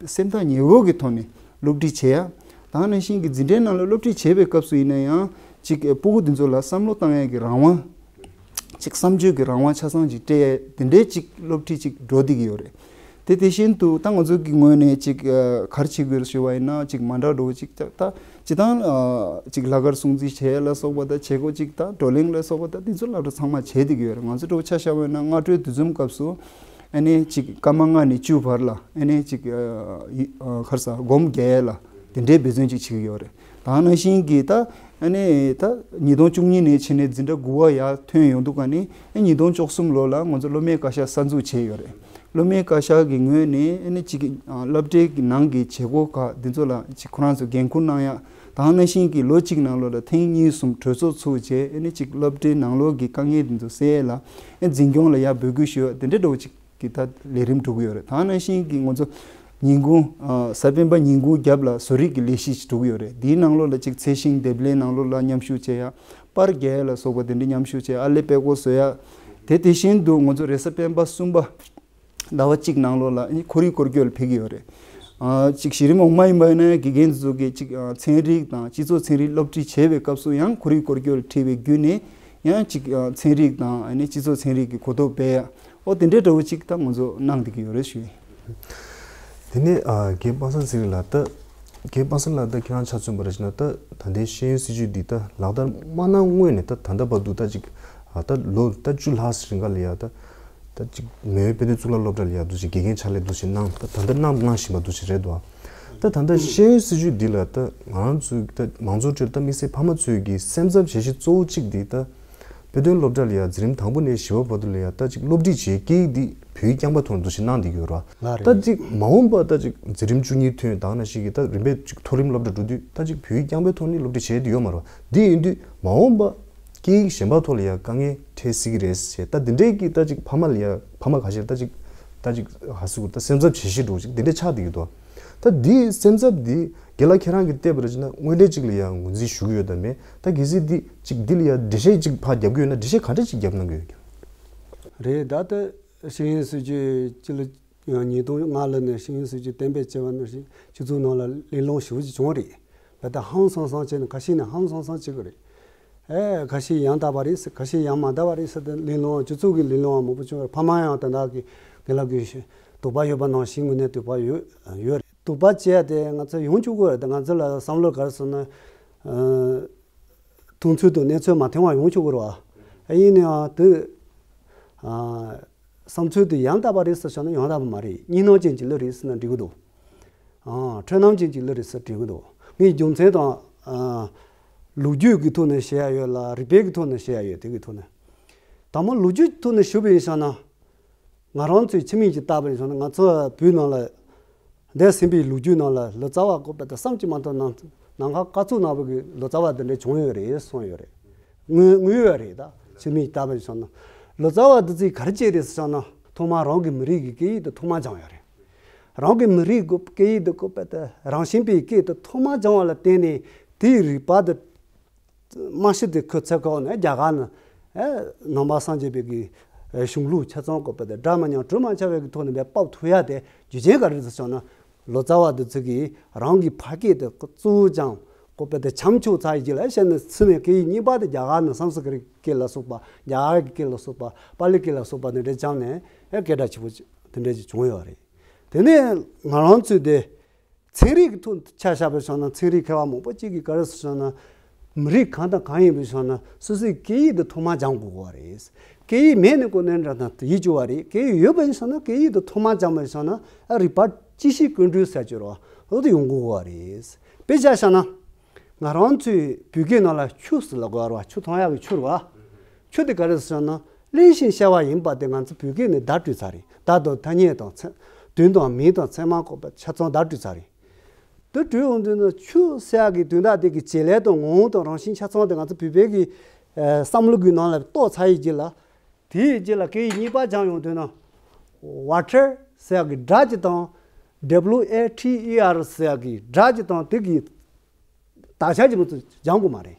སེམས་ཐག་ཉེ་བོ་གི་ཐོག་ནས་སློབ་ཁྲིད་བྱེད་ཡ། ད་ག་ནང་བཞིན་གྱི་འཛིན་གྲྭའི་ནང་ལ་སློབ་ཁྲིད་བྱེད་པའི་སྐབས་སུ་ཡིན་ན་ཡང་ཅིག་སྤུ་གུ་འདི་ཚོ་ལ་བསམ་བློ་བཏང་ཡ་གི་རང་དབང་། ཅིག་བསམ་སྤྱོད་ཀྱི་རང་དབང་ཆ་ཚང་ཅིག་སྤྲད་ཡ་དེ་འདྲའི་ཅིག་སློབ་ཁྲིད་ཅིག་འགྲོ་བསྡད་ཀྱི་ཡོད་རེད། དེ་དེ་བཞིན་དུ་ད་ང་ཚོ་གི་ངོས་ནས་ཅིག་ག་རེ་བྱེད་དགོས་ཞུ་བ་ཡིན་ན་ཅིག་མ་འདྲ་འགྲོ་ཅིག་ད་ད་སྤྱིར་བཏང་ཅིག་ལྷག་དཀར་སྲུང་བརྩི་བྱེད་ཡ་ལ་སོགས་པ་ད་བྱེད་སྒོ་ཅིག་ད་བགྲོ་གླེང་ལ་སོགས་པ་ད་དེ་ཚོ་སློབ་གྲྭ་ཚང་མ་བྱེད་བསྡད་ཀྱི་ཡོད་རེད། ང་ཚོ་འདྲ་བོ་ཆ་བཞག་པ་ཡིན་ན་སྔ་དྲོའི་དུས་འཛོམས་སྐབས་སུ། ཨ་ནི་ཅིག་སྐར་མ་ལྔ་ནས་བཅུ་བར་ལ་ཨ་ནི་ཅིག་ཨ་ཡི་ཨ་ག་རེ་ཟ་སྒོམ་རྒྱག་ཡ་ལ་དེ་འདྲའི་འབད་བརྩོན་ཅིག་བྱེད་ཀྱི་ཡོད་རེད། ད་ག་ནང་བཞིན་གྱི་ད་ཨ་ནི་ད་ཉིས་སྟོང་བཅུ་གཉིས་ནས་བྱས་ནས་འཛིན་གྲྭ་དགུ་པ་ཡར་ཐོན་ཡོང་དུས་ག་ནས་ཨ་ཉིས་སྟོང་བཅུ་གསུམ་ལོ་ལ་ང་ཚོ་སློབ་མའི་བཀའ་ཤག་གསར་འཛུགས་བྱས་ཡོད་རེད། སློབ་མའི་བཀའ་ཤག་གི་ངོས་ནས་ཨ་ནི་ཅིག་ཨ་སློབ་གྲྭའི་གི་ནང་གི་བྱེད་སྒོ་ཁག་འདི་ཚོ་ལ་ཅིག་ཁོ་རང་ཚོ་འགན་འཁུར་གནང་ཡ། ད་ག་ནང་བཞིན་གྱི་ལོ་གཅིག་ནང་ལོགས་ལ་ཐེངས་གཉིས་གསུམ་གྲོས་ཚོགས་ཚུགས་བྱས་ཨ་ནི་ཅིག་སློབ་གྲྭའི་ནང་ལོགས་ཀྱི་དཀའ་ངལ་འདི་ཚོ་སེལ་ཡས་ལ་ཨ་འཛིན་སྐྱོང་ལ་ཡར་འབོད་སྐུལ་ཞུ་ཡ་དེ་འདྲ་འདྲ་བོ་ཅིག་གི་ད་ལས་རིམ་འགྲོ་གི་ཡོད་རེད། ད་ག་ནང་བཞིན་གྱི་ང་ཚོ་ཉིན་གུང་ཨ་གཟའ་སྤེན་པ་ཉིན་གུང་རྒྱབ་ལ་བཟོ་རིག་གི་ལས་གཞི་ཞིག་འགྲོ་གི་ཡོད་རེད། དེའི་ནང་ལོགས་ལ་ཅིག་ཚལ་ཞིང་འདེབས་ལས་ནང་ལོགས་ལ་མཉམ་ཞུགས་བྱེད་ཡ། པར་རྒྱག་ཡ་ལ་སོགས་པ་དེ་འདྲ་མཉམ་ཞུགས་བྱེད་ཡ། ཨ་ལེ་དཔེ་ཀོ་བཟོ་ཡ། དེ་དེ་བཞིན་དུ་ང་ཚོ་རེས་གཟའ་སྤེན་པ་གསུམ་པ། ཟླ་བ་གཅིག་ནང་ལོགས་ལ་ཨ་ནི་ཁོར་ཡུག་སྐོར་སྐྱོད་ལ་ཕེབས་ཀྱི་ཡོད་རེད། ཨ་གཅིག་གཞི་རིམ་འོག་མ་ཡིན་པ་ཡིན་ན་དགེ་རྒན་ཚོ་གིས་གཅིག་ཨ་ཚན་རིག་དང་སྤྱི་ཚོགས་ཚན་རིག་སློབ་ཁྲིད་བྱེད་པའི་སྐབས་སུ་ཡང་ཁོར་ཡུག་སྐོར་སྐྱོད་ལ་ཁྲིད་པའི་བརྒྱུད་ནས་ཡང་གཅིག་ཨ་ཚན་རིག་དང་ཨ་ནི་སྤྱི་ཚོགས་ཚན་རིག་གི་གོ་རྟོགས་སྤེལ་ཡ། ཨོ་དེ་འདྲའི་འདྲ་བོ་གཅིག་ད་ང་ཚོ་གནང་བསྡད་ཀྱི་ཡོད་རེད་ཞུ་ཡིན། དེ་ནས་ཨ་རྒན་པ་སངས་ཚེ་རིང་ལགས། ད་རྒན་པ་སངས་ལགས་ད་ཁྱེད་རང་ཆ་མཚོན་པ་རེད་ཟེར་ན་ད་ད་ལྟའི་ཤེས་ཡོན་སྲིད་བྱུས་འདི་ད་ལག་བསྟར་མ་གནང་སྔོན་ནས་ད་ད་ལྟ་བར་དུ་ད་ཅིག་ཨ་ད་ལོ་ད་བཅུ་ལྷག་ཙམ་རིང་ག་ལ་ཡ་ད། ད་ཅིག་མེས་དབོན་དཔལ་ལྡན་གཙུག་ལག་སློབ་གྲྭ་ལ་ཡ་འདུག་ཅིག་དགེ་རྒན་ཕྱག་ལས་འདུག་ཅིག་གནང་ད་ད་ལྟ་གནང་གནང་བཞིན་པ་འདུག་ཅིག་རེད་འདུག་ད་ད་ལྟ་ཤེས་ཡོན་སྲིད་བྱུས་འདི་ལ་ད་ང་རང་ཚོའི་ད་མང་ཚོགས་ཁྲོད་ད་དམིགས་བསལ་ཕ་མ་ཚོའི་གི་སེམས་འཚབ་བྱེད་གཞི་གཙོ་བོ་གཅིག་འདི་ད་ དཔེ་སྟོན་སློབ་གྲྭ་ལ་ཡ་འཛིན་རིམ་དང་པོ་ནས་བཞི་པ་བར་དུ་ལ་ཡ་ད་ཅིག་སློབ་ཁྲིད་བྱེད་སྐད་ཡིག་འདི་བོད་ཡིག་རྐྱང་པ་ཐོག་ནས་འདུ་ཤེས་གནང་བསྡད་ཀྱི་ཡོད་ར། ལགས་རེད། ད་ཅིག་མ་འོངས་པ་ད་ཅིག་འཛིན་རིམ་བཅུ་གཉིས་ཐོན་དང་ན་ཞིག་གི་ད་རིམ་པས་ཅིག་མཐོ་རིམ་སློབ་གྲྭ་འགྲོ་དུས་ད་ཅིག་བོད་ཡིག་རྐྱང་པའི་ཐོག་ནས་སློབ་ཁྲིད་བྱེད་ཡོད་མ་རེད་བ། འདི་ཡིན་དུས་མ་འོངས་པ་སྐད་ཡིག་གཞན་པ་ཐོག་ལ་ཡ་དཀའ་ངལ་འཕྲད་སྲིད་ཀྱི་རེད་ཟེར། ད་འདི་འདྲའི་གི་ད་ཅིག་ཕ་མ་ལ་ཡ་ཕ་མ་ཁ་ཤས་ད་ཅིག་ད་ཅིག་ཧ་སུ་ད་སེམས་འཚབ་བྱེད་ཤེས་འགྲོ་ཅིག་འདི་འདྲ་ཆགས་བསྡད་ཀྱི་འདུག་ད་འདི་སེམས་འཚབ་འདི་རྒན་ལགས་ཁྱེད་རང་གིས་བལྟས་པར་བྱས་ན་དངོས་འབྲེལ་ཅིག་ལ་ཡང་ངོས་འཛིན་ཞུ་གི་ཡོད་དམ་མེད། ད་གལ་སྲིད་འདི་ཅིག་འདི་ལ་ཡང་འགྲེལ་བཤད་ཅིག་ཕར་རྒྱབ་ཀྱི་ཡོད་ན་འགྲེལ་བཤད་ག་འདྲ་ཅིག་རྒྱབ་གནང་གི་ཡོད་ཀྱང་། རེད། ད་ལྟ་ཤེས་ཡོན་སྲིད་བྱུས་སྤྱི་ལོ་ཉིས་སྟོང་ལྔ་ལོ་ནས་ཤེས་ཡོན་སྲིད་བྱུས་གཏན་འབེབས་བྱས་པ་ནང་བཞིན་སྤྱི་ཚོགས་ནང་ལ་གླེང་སློང་ཞེ་པོ་ཅིག་བྱུང་བ་རེད། ད་ལྟ་ཧང་སང་སང་བྱས་ནས་ཁ་ཤས་ནས་ཧང་སང་སང་བྱེད་ཀྱི་རེད། ཨེ་ཁ་ཤས་ཡང་དག་པ་རེད་ཟེར། ཁ་ཤས་ཡང་མ་དག་པ་རེད་ཟེར་ཏེ་གླེང་སློང་སྤྱི་ཚོགས་ཀྱི་གླེང་སློང་མང་པོ་བྱུང་བ་རེད། ཕ་མ་ཡང་དེ་འདྲ་གི་རྒན་ལགས་ཀྱིས་དོགས་པ་ཡོད་པ་ནང་བཞིན་དངོས་གནས་དོགས་པ་ཡོད་ཡོད་རེད། དོགས་པ་བྱས་ཏེ་ང་ཚོ་ཡོང་བཅུག་གི་རེད། ང་ཚོ་ལ་བསམ་བློ་ག་རེ་ཟེར་ན། ཨ། མཐོང་ཚུལ་དང་གནས་ཚུལ་མ་མཐུན་པ་ཡོང་ཆོག་གི་རེད་བ། ཨ་ཡིན་ནའང་དེ། ཨ། བསམ་ཚུལ་དེ་ཡང་དག་པ་རེད་ཟེར་བྱས་ན་ཡང་དག་པ་མ་རེད། གཉིས་སྣང་ཅན་གྱི་བློ་རེད་ཟེར་ན་འགྲིག་གི་འདུག་ཨ། འཁྲུལ་སྣང་ཅན་གྱི་བློ་རེད་ཟེར་འགྲིག་གི་འདུག་ངས་རྒྱུ་མཚན་དང་། ཨ། ལོ་རྒྱུས་ཀྱི་ཐོག་ནས་བཤད་ཡ་ཡོད་ལ་རིག་པའི་གི་ཐོག་ནས་བཤད་ཡ་ཡོད། དེ་གི་ཐོག་ནས། དང་པོ་ལོ་རྒྱུས་ཐོག་ནས་ཞུས་པ་ཡིན་ཟེར་ན། ང་རང་ཚོའི་ཁྱིམ་མི་ཅིག་བལྟས་པ་ཡིན་ཟེར་ན་ང་ཚོ་བོད་ནང་ལ། འདས་ཟིན་པའི་ལོ་རྒྱུས་ནང་ལ་ལོ་ཙཱ་བ་བཀོད་པ་དང་བསམ་གྱིས་མ་ཐུབ་ནང་ནང་ཁ་བཀའ་ཚོགས་ནང་བོད་ཀྱི་ལོ་ཙཱ་བ་འདི་འདྲ་བྱུང་ཡོད་རེད་གསུངས་ཡོད་རེད། དངོས་དངོས་ཡོད་རེད། ད་ཕྱི་མིག་བལྟས་པ་ཡིན་ཟེར་ན། ལོ་ཙཱ་བ་འདི་ཚོས་ག་རེ་བྱས་རེད་ཟེར་ན་ཐོག་མར་རང་གི་མི་རིགས་ཀྱི་སྐད་ཡིག་དེ་ཐོག་མར་སྦྱངས་ཡོད་རེད། རང་གི་མི་རིགས་ཀྱི་སྐད་ཡིག་དེ་བཀོད་པ་དང་རང་བཞིན་པའི་སྐད་དེ་ཐོག་མར་སྦྱངས་པ་ལ་བརྟེན་ནས་དེའི་རིག་པ་དེ། རྨང་གཞི་དེ་ཁོ་ཚོའི་ཁོག་ནས་རྒྱ་གར་ནས་ཨེ་ནང་པ་སངས་རྒྱས་པའི་གི་ཨེ་གཞུང་ལུགས་ཆ་ཚང་བཀོད་པ་དེ་སྒྲ་མི་ཉམས་དྲི་མ་འཆའ་བའི་གི་ཐོག་ནས་བས་ཕབ་ཐུབ་ཡ་དེ་རྒྱུ་རྐྱེན་ག་རེ་རེད་ཟེར་ན། ལོ་ཙཱ་བ་དེ་ཚོ་གིས་རང་གི་ཕ་སྐད་དེ་གཙོ་བོ་སྦྱངས་བཀོད་པ་དེ་བྱམས་ཆོག་ཚར་ཡི་རྗེས་ལ་ཨེ་བཤད་ནས་ཚུར་ནས་སྐད་ཡིག་གཉིས་པ་དེ་རྒྱ་གར་ནས་སཾ་སྐྲྀ་ཏ་སྐད་ལ་སོགས་པ་རྒྱ་གར་གྱི་སྐད་ལ་སོགས་པ་པཱ་ལི་སྐད་ལ་སོགས་པ་དེ་འདྲ་སྦྱངས་ནས་ཨེ་སྐད་གྲགས་ཆེ་པོ་དེ་འདྲ་ཅིག་བྱུང་ཡོད་རེད། དེ་ནས་ང་རང་ཚོའི་དེ། ཚན་རིག་གི་ཐོག་ཆ་བཞག་པ་སོང་ན་ཚན་རིག་མཁས་པ་མང་པོ་གཅིག་གིས་ག་རེ་ཟེར་སོང་ན། མི་རིགས་གང་དང་གང་ཡིན་པ་སོང་ན་སོ་སོའི་སྐད་ཡིག་དེ་ཐོག་མར་སྦྱང་དགོས་པ་རེད། སྐད་ཡིག་མེད་ནས་ཁོ་ནས་འདྲ་དང་ཡིད་སྐྱོ་བ་རེད། སྐད་ཡིག་ཡོད་པ་ཡིན་སོང་ན་སྐད་ཡིག་དེ་ཐོག་མར་སྦྱང་པ་ཡིན་སོང་ན་ཨ་རིག་པ་ཅི་ཤེས་ཀུན་གྲོལ་ཟེར་གྱི་རེད་བ། འོ་དེ་ཡོང་དགོས་པ་རེད། དཔེ་ཆ་བཞག་ན། ང་རང་ཚོའི་བོད་སྐད་ནང་ལ་ཆུ་ཟེར་ལབ་དགོས་རེད་བ། ཆུ་འཐུང་ཡག་གི་ཆུ་རེད་བ། ཆུ་དེ་ག་རེ་ཟེར་ན་གླེན་ཞིང་གཤེར་བ་ཡིན་པ་དེ་ང་ཚོ་བོད་སྐད་ནས་བརྡ་སྤྲོད་ཚར་རེད། བརྡ་དང་ཐ་སྙད་དང་མཚན། དོན་དང་མིང་དང་མཚན་མ་བཀོད་པ་ཆ་ཚང་བརྡ་སྤྲོད་ཚར་རེད། དེ་སྤྲོད་ཡོང་དུས་ན་ཆུ་ཟེར་ཡག་གི་དོན་དག་དེ་གི་བྱེད་ལས་དང་ངོ་བོ་དང་རང་བཞིན་ཆ་ཚང་དེ་ང་ཚོ་བོད་པའི་གི་ཨ་བསམ་བློ་གི་ནང་ལ་གཏོགས་ཚར་ཡི་རྗེས་ལ། དེའི་རྗེས་ལ་སྐད་ཡིག་གཉིས་པ་སྦྱང་ཡོང་དུས་ན། ཝ་ཊར་ཟེར་ཡག་གི་སྒྲ་གཅིག་དང་། W A T E R ཟེར་ཡག་གི་སྒྲ་གཅིག་དང་དེ་གི་དག་ཆ་གཅིག་མ་གཏོགས་སྦྱང་དགོས་མ་རེད།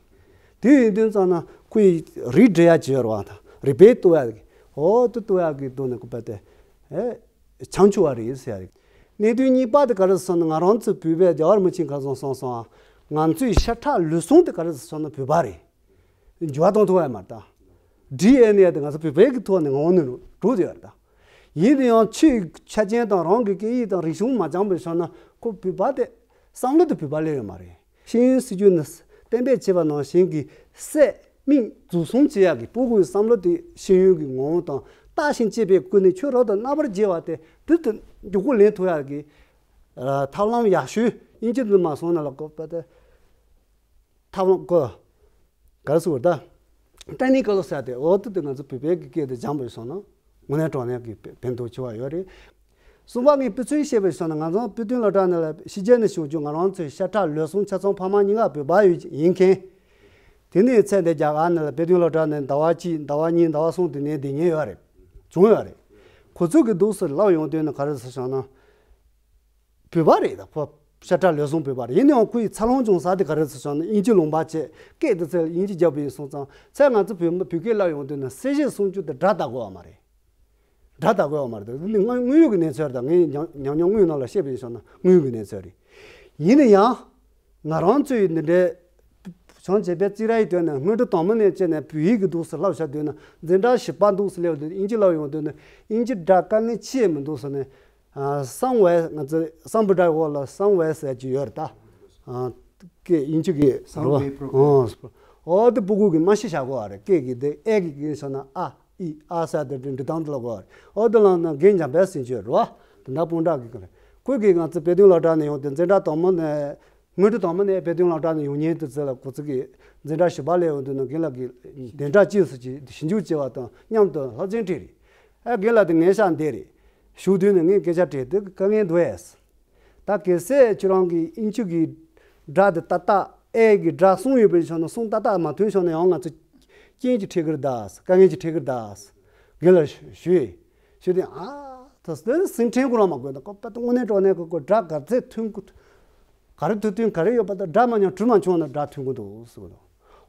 དེ་ཡིན་དུས་ཙང་ན་ཁོའི་རིགས་འགྲེ་ཡག་ཅིག་ཡོད་རེད་བ། དང་རིགས་པས་གཏུག་ཡག་གི། འོ་དེ་གཏུག་ཡག་གི་དོན་ནས་ཁོ་པ་དེ། ཨེ། བྱང་ཆུབ་པ་རེད་ཟེར་ཡག་རེད། གནད་དོན་གཉིས་པ་དེ་ག་རེ་ཟེར་ན་ང་རང་ཚོ་བོད་པའི་རྒྱལ་བ་རིན་པོ་ཆེ་ག་ཚོད་གསུངས་སོང་ཨ། ང་ཚོའི་ཤ་ཁྲག་ལུས་ཟུངས་དེ་ག་རེ་ཟེར་སོང་ན་བོད་པ་རེད། འགྱུར་བ་གཏོང་ཐུབ་ཡ་མ་རེད་ད། ཌི་ཨེན་ཨེ་དེ་ང་ཚོ་བོད་པའི་གི་ཐོག་ནས་ངོ་བོ་ནས་འགྲོ་བསྡད་ཡོད་རེད་ད། ཡིན་ན་ཡང་ཆོས་ཆ་རྐྱེན་དང་རང་གི་སྐད་ཡིག་དང་རིག་གཞུང་མ་སྦྱངས་པའི་ཆ་ན་ཁོ་བོད་པ་དེ་བསམ་བློ་དེ་བོད་པ་སླེབས་ཡོད་མ་རེད། ཤེས་ཡོན་སྲིད་བྱུས་ནི་གཏན་འབེབས་བྱས་པ་ནང་བཞིན་གྱི་སད་རྨིག་འཛུགས་སོང་བྱེད་ཡག་གི་སྤུ་གུའི་བསམ་བློ་དེ་ཤེས་ཡོན་གྱི་ངོ་བོ་དང་བརྟག་ཤིང་དཔྱད་པའི་སྒོ་ནས་ཆོས་རབ་ཏུ་རྣ་བར་འཇལ་བ་དེ་དུས་དུ་མགྱོགས་པོ་ལེན་ཐུབ་ཡག་གི་ཐབས་ལམ་ཡག་ཤོས་དབྱིན་ཇི་དུ་མ་སོང་ན་ལ་གོ་བ་དེ། ཐབས་ལམ་གོ། ག་རེ་ཟེར་བ་ད། ཊེག་ནི་ཀལ་ཟེར་ཏེ་འོ་དེ་དེ་ང་ཚོ་བོད་པའི་གི་སྐད་དེ་སྦྱངས་པ་སོང་ན་དངོས་གནས་དྲང་གནས་ཀྱི་ཕན་ཐོགས་ཆེ་བ་ཡོད་རེད། གསུམ་པ་ངས་དཔེ་མཚོན་བཤད་པ་སོང་ན་ང་ཚོ་དཔེ་སྟོན་སློབ་གྲྭ་ནང་ལ་ཕྱི་རྒྱལ་ནས་བྱུང་རྒྱུ་ང་རང་ཚོའི་ཤ་ཁྲག་ལུས་ཟུངས་ཆ་ཚང་ཕ་མ་གཉིས་ཀ་བོད་པ་ཡོད་ཡིན་མཁན། དེ་ནས་ཚེ་འདི་རྒྱ་གར་ནང་ལ་དཔེ་སྟོན་སློབ་གྲྭ་ནས་ཟླ་བ་གཅིག་ཟླ་བ་གཉིས་ཟླ་བ་གསུམ་དེ་ནས་བསྡད་མཁན་ཡོད་རེད། བྱུང་ཡོད་རེད། ཁོ་ཚོ་གི་འདུག་སེ་ལབ་ཡོང་དུས་ན་ག་རེ་ཟེར་བྱུང་ན། བོད་པ་རེད་ད་ཁོ། ཤ་ཁྲག་ལུས་ཟུངས་བོད་པ་རེད། ཡིན་ནའང་ཁོའི་འཚར་ལོངས་བྱུང་ས་དེ་ག་རེ་ཟེར་བྱུང་ན་དབྱིན་ཇི་ལུང་པ་བྱས་སྐད་དེ་ཚོ་དབྱིན་ཇི་རྒྱབ་པ་ཡིན་སོང་ཙང་ཚེ་ང་ཚོ་བོད་མི་བོད་སྐད་ལབ་ཡོང་དུས་ན་གསལ་བཤད་གསུང་རྒྱུ་དེ་སྒྲ་དག་དགོས་བ་མ་རེད། སྒྲ་དག་དགོས་བ་མ་རེད། འདི་ནི་དངོས་དངོས་ཡོད་ཀྱི་གནས་ཚུལ་རེད། ད་ངས་ཉམས་ཉམས་མྱོང་དངོས་ནང་ལ་བཤད་པ་ཡིན་སོང་ན་དངོས་ཡོད་ཀྱི་གནས་ཚུལ་རེད། ཡིན་ན་ཡང་ང་རང་ཚོའི་འདི་འདྲའི་བྱང་ཆེ་བའི་རྩིས་ར་ཡི་དོན་ནས་སྔོན་འགྲོ་དང་མི་ནས་བཅད་ནས་བོད་ཡིག་གི་འདུག་སེ་ལབ་བྱ་དུས་ན་འཛིན་གྲྭ་བཞི་པ་འདུག་སེ་སླེབས་དུས་དབྱིན་ཇི་ལབ་ཡོང་དུས་ན་དབྱིན་ཇི་སྒྲ་དཀའ་ངལ་ཆེ་མི་འདུག་ཟེར་ནས། ཨ། སམ་ཝེར་ང་ཚོ་སམ་བྷོ་ཊ་འོག་ལ་སམ་ཝེར་ཟེར་གྱི་ཡོད་རེད་ད། ཨ། སྐད་དབྱིན་ཇི་གི་Somewhere རེད་བ། program. ཨོ་ཨོ་དེ་སྤུ་གུ་གི་མ་ཤི་བྱ་དགོས་བ་རེད། སྐད་ཀྱི་དེ་ཨེ་གི་གི་ཟེར་ན་ཨ་ཨི་ཨ་ཟེར་དེ་འབྲི་སྟངས་དེ་ལ་དགོས་བ་རེད། ཨོ་དེ་ལ་ན་རྒན་འཇམ་དཔལ་ཟེར་གྱི་རེད་བ། དེ་འདྲ་སྤུན་ཀྲག་གི་གི་རེད། ཁོས་གི་ང་ཚོ་དཔེ་སྟོན་སློབ་གྲྭ་ནས་ཡོང་དེ་འཛིན་གྲྭ་དང་མོ་ནས་སྔོན་འགྲོ་དང་མོ་ནས་དཔེ་སྟོན་སློབ་གྲྭ་ནས་ཡོང་མཁན་དེ་ཚོ་ལ་ཁོ་ཚོ་གི་ འཛིན་གྲྭ་བཞི་པ་སླེབས་ཡོང་དུས་ན་རྒན་ལགས་ཀྱིས་བདེ་འཇགས་ཅི་སུ་ཅི་ཞིབ་འཇུག་བྱས་པ་དང་མཉམ་དུ་སློབ་ཚན་ཁྲིད་རེད། ཨ་རྒན་ལགས་དེ་ངའི་ཤག་འདི་རེད། བཞུགས་དུས་ནས་ངས་སྐད་ཆ་དྲིས་དུས་དཀའ་ངལ་འདུག་ཨེ། ད་གལ་སྲིད་ཁྱོད་རང་གིས་དབྱིན་ཇི་གི་སྒྲ་དེ་ཏག་ཏག་ཨེ་གི་སྒྲ་གསུང་ཡོད་པའི་ཆ་ནས་གསུང་ཏག་ཏག་མ་ཐོན་ཆ་ནས་ཡང་ང་ཚོ་རྐྱེན་གྱིས་འཕྲད་གི་རེད་ད། དཀའ་ངལ་གྱིས་འཕྲད་གི་རེད་ད། རྒན་ལགས་ཞུས། ཞུས་དུས་ཨ་ད་སེམས་ཁྲལ་ཁོ་རང་མ་དགོས་ད་ཁོ་པད་དངོས་གནས་དྲང་གནས་ཁོ་ཁོ་སྒྲ་ག་ཚད་ཐོན་གི། ག་རེ་ཐུག་དུས་ག་རེ་ཡོད་པ་དང་སྒྲ་མ་ཉམས་གྲུ་མ་ཆུང་ན་སྒྲ་ཐོན་གི་འདུག་ཟེར་གི་འདུག་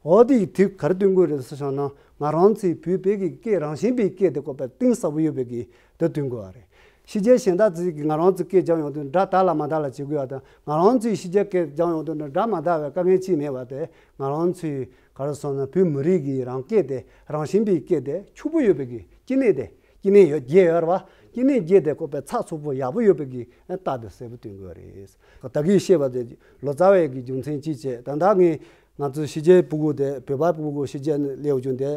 འོ་དེ་ཡི་དུས་ག་རེ་སྟོན་དགོས་རེད་ཟེར་བྱུང་ན་ང་རང་ཚོའི་བོད་པའི་གི་སྐད་རང་བཞིན་པའི་སྐད་དེ་ཀོ་པའི་གཏིང་ཟབ་པོ་ཡོད་པའི་གི་དེ་སྟོན་དགོས་བ་རེད། ཕྱི་རྒྱལ་གཞན་དག་ཚོས་གི་ང་རང་ཚོའི་སྐད་སྦྱང་ཡོང་དུས་སྒྲ་དག་ལ་མ་དག་ལ་བྱེད་དགོས་བ་དང་ང་རང་ཚོའི་ཕྱི་རྒྱལ་སྐད་སྦྱང་ཡོང་དུས་ན་སྒྲ་མ་དག་པའི་དཀའ་ངལ་ཅིག་མེད་པ་དེ་ང་རང་ཚོའི་ག་རེ་སོང་ན་བོད་མི་རིགས་ཀྱི་རང་སྐད་དེ་རང་བཞིན་པའི་སྐད་དེ་ཕྱུག་པོ་ཡོད་པའི་གི་སྐྱེ་གནས་དེ་སྐྱེ་གནས་ཡོད་རྒྱས་ཡོད་རེད་བ། སྐྱེ་གནས་རྒྱས་དེ་ཀོ་པའི་ཚགས་ཚུད་པོ་ཡག་པོ་ཡོད་པའི་གི་རྟགས་དེ་གསལ་པོ་སྟོན་དགོས་རེད། ད་གིན་བཤད་པ་དེ་ལོ་ཙཱ་བའི་གི་རྒྱུ་མཚན་གཅིག་བྱས་ད་ལྟ་ངས་ང་ཚོ་ཕྱི་རྒྱལ་ཕྲུ་གུ་དེ་བོད་པ་ཕྲུ་གུ་ཕྱི་རྒྱལ་ནས་སླེབས་བྱུང་དེ་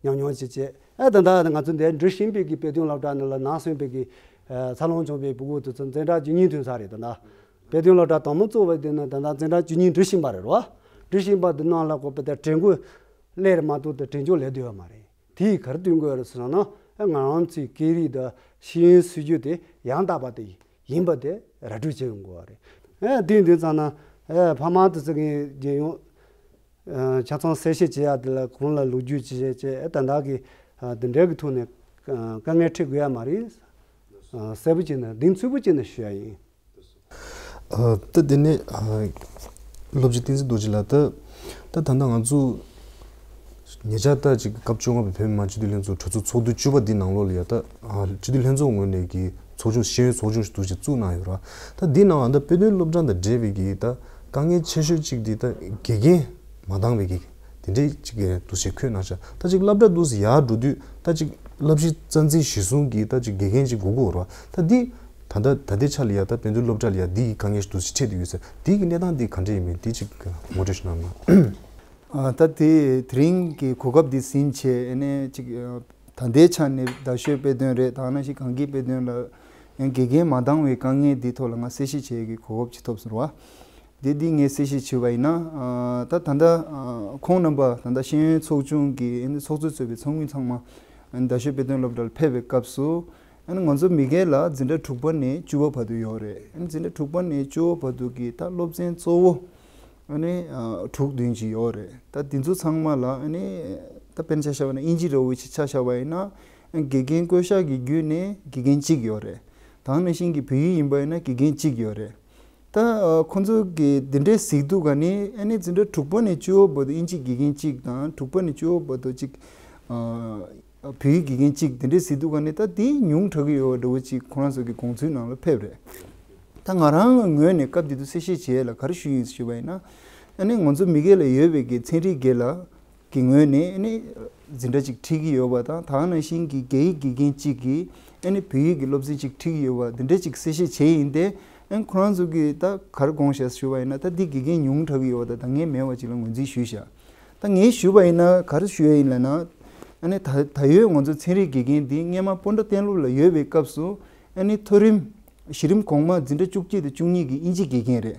ཉམས་མྱོང་བྱས་བྱས་ཨ་ད་ལྟ་ང་ཚོ་འདིར་འགྲོ་བཞིན་པའི་གི་དཔེ་སྟོན་སློབ་གྲྭ་ནང་ལ་ནང་སོན་པའི་གི་འཚར་ལོངས་བྱུང་བའི་ཕྲུ་གུ་དེ་ཚོ་འཛིན་གྲྭ་བཅུ་གཉིས་ཐོན་ས་རེད་ད་ལྟ། དཔེ་སྟོན་སློབ་གྲྭ་དང་པོ་བཙུགས་པ་དེ་ནས་ད་ལྟ་འཛིན་གྲྭ་བཅུ་གཉིས་འགྲོ་བཞིན་པ་རེད་རོ། འགྲོ་བཞིན་པ་དེ་ནང་ལ་ཀོ་པའི་དེ་དྲན་སྐུལ་སླེབས་རེད་མ་གཏོགས་དེ་དྲན་སྐུལ་སླེབས་བསྡད་ཡོད་མ་རེད། དེ་ཡིས་ག་རེ་སྟོན་དགོས་རེད་ཟེར་ན་ང་རང་ཚོའི་སྐད་རིགས་དང་ཤེས་ཡོན་སྲོལ་རྒྱུན་དེ་ཡང་དག་པ་དེ་ཡིན་པ་དེ་ར་སྤྲོད་བྱེད་དགོས་པ་རེད། ཨ་དེ་འདི་ཙང་ན་ཨ་ཕ་མ་དེ་ཚོ་གི་རྒྱལ་ཡོངས་ཨ་ཆ་ཚང་གསལ་བཤད་བྱེད་ཡག་དེ་ལ་གོང་ལ་ལོ་རྒྱུས་བྱེད་བྱེད་བྱེད་ཨ་ད་ལྟ་གི་ཨ་དེ་འདྲའི་གི་ཐོག་ནས་ཨ་དཀའ་ངལ་འཕྲད་དགོས་ཡ་མ་རེད། ཨ་གསལ་པོ་བྱས་ནས་གདེང་ཚོད་པོ་བྱས་ནས་ཞུ་ཡ་ཡིན། ཨ་ད་དེ་ནས་ཨ་སློབ་སྤྱི་བསྟན་འཛིན་རྡོ་རྗེ་ལགས་ད་ད་ད་ལྟ་ང་ཚོ་ཉེ་ཆར་ད་ཅིག་སྐབས་བཅོ་ལྔ་པའི་བོད་མི་མང་སྤྱི་འཐུས་ལྷན་ཚོགས་གྲོས་ཚོགས་ཚོགས་དུས་བཅུ་པ་འདི་ནང་ལོགས་ལ་ཡ་ད་ཨ་སྤྱི་འཐུས་ལྷན་ཚོགས་ངོས་ནས་ཀྱི་ཚོགས་ཆུང་ཤེས་ཡོན་ཚོགས་ཆུང་ཞིག་འདུག་ཅིག་བཙུགས་གནང་ཡོད་ར། ད་འདི་ནང་ཨ་ད་དཔེ་སྟོན་སློབ་གྲྭ་དང་འབྲེལ་བའི་གི་ད་དཀའ་ངལ་ཆེ་ཤོས་གཅིག་འདི་ད་དགེ་རྒན་མ་འདང་བའི་གི་དེ་འདྲའི་ཅིག་གི་འདུ་ཤེས་འཁོད་གནང་ཤག་ད་ཅིག་སློབ་གྲྭ་འདུག་སེ་ཡར་འགྲོ་དུས་ད་ཅིག་བསླབ་གཞི་རྩ་འཛིན་གཞི་བཟུང་གི་ད་ཅིག་དགེ་རྒན་ཅིག་དགོས་ཀྱི་ཡོད་རེད་བ། ད་འདི་ད་ལྟ་ད་ལྟའི་ཆ་ལ་ཡ་ད་དཔེ་མཛོད་སློབ་གྲྭ་ལ་ཡ་འདི་གི་དཀའ་ངལ་ཞིག་འདུག་སེ་འཕྲད་དེ་ཡོད་ཟེར། འདི་གི་གནས་སྟངས་འདི་ག་འདྲ་ཡིན་མིན་འདི་ཅིག་ངོ་སྤྲོད་ཞིག་གནང་རོགས་གནང་། ཨ་ད་དེ་དེ་རིང་གི་གོ་སྐབས་འདི་ཟིན་བྱས་ཨ་ནི་ཅིག་ད་ལྟའི་ཆ་ནས་རྡ་ཤོད་དཔེ་སྟོན་རེད་ད་ནང་བཞིན་གངས་སྐྱིད་དཔེ་སྟོན་ལ་ཡང་དགེ་རྒན་མ་འདང་བའི་དཀའ་ངལ་འདི་ཐོག་ལ་ང་གསལ་བཤད་བྱེད་ཡས་ཀྱི་གོ་སྐབས་ཅིག་ཐོབ་སོང་ར། དེ་འདི་ངས་གསལ་བཤད་བྱས་པ་ཡིན་ན་ཨ་ད་ད་ལྟ་ཨ་ཁོང་རྣམ་པ་ད་ལྟ་ཤེས་ཡོན་ཚོགས་ཆུང་གི་ཨ་ནི་ཚོགས་གཙོས་གཙོས་པའི་ཚོགས་མི་ཚང་མ་ཨ་ནི་རྡ་ཤོད་དཔེ་སྟོན་སློབ་གྲྭར་ཕེབས་པའི་སྐབས་སུ་ཨ་ནི་ང་ཚོ་མི་སྒེར་ལ་འཛིན་གྲྭ་དྲུག་པ་ནས་བཅུ་པ་བར་དུ་ཡོད་རེད། ཨ་ནི་འཛིན་གྲྭ་དྲུག་པ་ནས་བཅུ་པ་བར་དུ་གི་ད་སློབ་ཚན་གཙོ་བོ་ཨ་ནི་ཨ་དྲུག་བདུན་ཅིག་ཡོད་རེད། ད་འདི་ཚོ་ཚང་མ་ལ་ཨ་ནི་ད་དཔེར་ན་ཆ་བཞག་པ་ན་དབྱིན་ཇི་འདྲ་བོ་ཞིག་ཆ་བཞག་པ་ཡིན་ན་དགེ་རྒན་བསྐོ་བཞག་གི་བརྒྱུད་ནས་དགེ་རྒན་གཅིག་ཡོད་རེད། ད་ནང་བཞིན་གྱི་བོད་ཡིག་ཡིན་པ་ཡིན་ན་དགེ་རྒན་གཅིག་ཡོད་རེད། ད་ཨ་ཁོང་ཚོ་གིས་འདི་འདྲའི་གཟིགས་འདུག་ག་ནི་ཨ་ནི་འཛིན་གྲྭ་དྲུག་པ་ནས་བཅུ་པ་བར་དུ་དབྱིན་ཇིའི་དགེ་རྒན་གཅིག་དང་དྲུག་པ་ནས་བཅུ་པ་བར་དུ་གཅིག་ཨ་བོད་ཡིག་དགེ་རྒན་གཅིག་འདི་འདྲའི་གཟིགས་འདུག་ག་ནི་ད་དེ་ཉུང་དྲགས་ཀྱི་ཡོད་པ་འདྲ་བོ་ཅིག་ཁོ་རང་ཚོ་གི་དགོངས་ཚུལ་ནང་ལ་ཕེབས་རེད། ད་ང་རང་གི་ངོས་ནས་སྐབས་དེ་དུས་གསལ་བཤད་བྱེད་ཡས་ལ་ག་རེ་ཞུས་ཡིན་ཞུས་པ་ཡིན་ན། ཨ་ནི་ང་ཚོ་མི་སྒེར་ལ་ཡོད་པའི་གི་ཚན་རིག་སྒེར་ལ་གི་ངོས་ནས་ཨ་ནི་འཛིན་གྲྭ་ཅིག་ཁྲིད་ཀྱི་ཡོད་པ་དང་ད་ག་ནང་བཞིན་གྱི་རྒྱ་ཡིག་དགེ་རྒན་གཅིག་གིས་ཨ་ནི་བོད་ཡིག་གི་སློབ་ཚན་ཅིག་ཁྲིད་ཀྱི་ཡོད་པ་འདི་འདྲ་ཅིག་གསལ་བཤད་བྱས་ཡིན་ཏེ་ཨ་ནི་ཁོ་རང་ཚོ་གིས་ད་ག་རེ་དགོངས་བཞག་ཞུས་པ་ཡིན་ན་ད་འདི་དགེ་རྒན་ཉུང་དྲགས་ཀྱི་ཡོད་པ་དང་ད་ངས་མེད་པ་ཅིག་ལ་ངོས་འཛིན་ཞུས་བཞག་ད་ངས་ཞུས་པ་ཡིན་ན་ག་རེ་ཞུ་ཡ་ཡིན་ལབ་ན། ཨ་ནི་ད་ད་ཡོད་ང་ཚོ་ཚན་རིག་དགེ་རྒན་འདི་སྔས་མ་སྤོན་ཊ་གཏན་སློབ་ལ་ཡོད་པའི་སྐབས་སུ་ཨ་ནི་མཐོ་རིམ་གཞི་རིམ་གོང་མ་འཛིན་གྲྭ་བཅུ་གཅིག་དང་བཅུ་གཉིས་ཀྱི་དབྱིན་ཇི་དགེ་རྒན་རེད།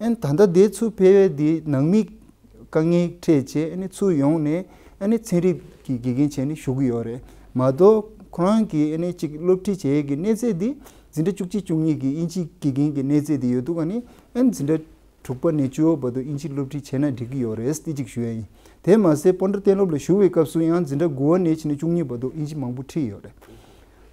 ཨ་ནི་ད་ལྟ་དེ་ཚུར་ཕེབས་པའི་འདི་ནང་མི་དཀའ་ངལ་འཕྲད་བྱས་ཨ་ནི་ཚུར་ཡོང་ནས་ཨ་ནི་ཚན་རིག་གི་དགེ་རྒན་བྱས་ནས་བཞུགས་ཀྱི་ཡོད་རེད་མ་གཏོགས་ཁོ་རང་གི་ཨ་ནི་ཅིག་སློབ་ཁྲིད་བྱེད་ཡས་ཀྱི་གནས་ཚད་འདི་འཛིན་གྲྭ་བཅུ་གཅིག་བཅུ་གཉིས་ཀྱི་དབྱིན་ཇི་དགེ་རྒན་གྱི་གནས་ཚད་འདི་ཡོད་འདུག་ག་ནི་ཨ་ནི་འཛིན་གྲྭ་དྲུག་པ་ནས་བཅུ་པ་བར་དུ་དབྱིན་ཇི་སློབ་ཁྲིད་བྱས་ན་འགྲིག་གི་ཡོད་རེད་དེ་གཅིག་ཞུ་ཡ་ཡིན། དེ་མ་ཟད་སྤོན་ཊ་གཏན་སློབ་ལ་ཞུགས་པའི་སྐབས་སུ་ཡང་འཛིན་གྲྭ་དགུ་པ་ནས་བྱས་ནས་བཅུ་གཉིས་བར་དུ་དབྱིན་ཇི་མང་པོ་ཁྲིད་ཡོད་རེད།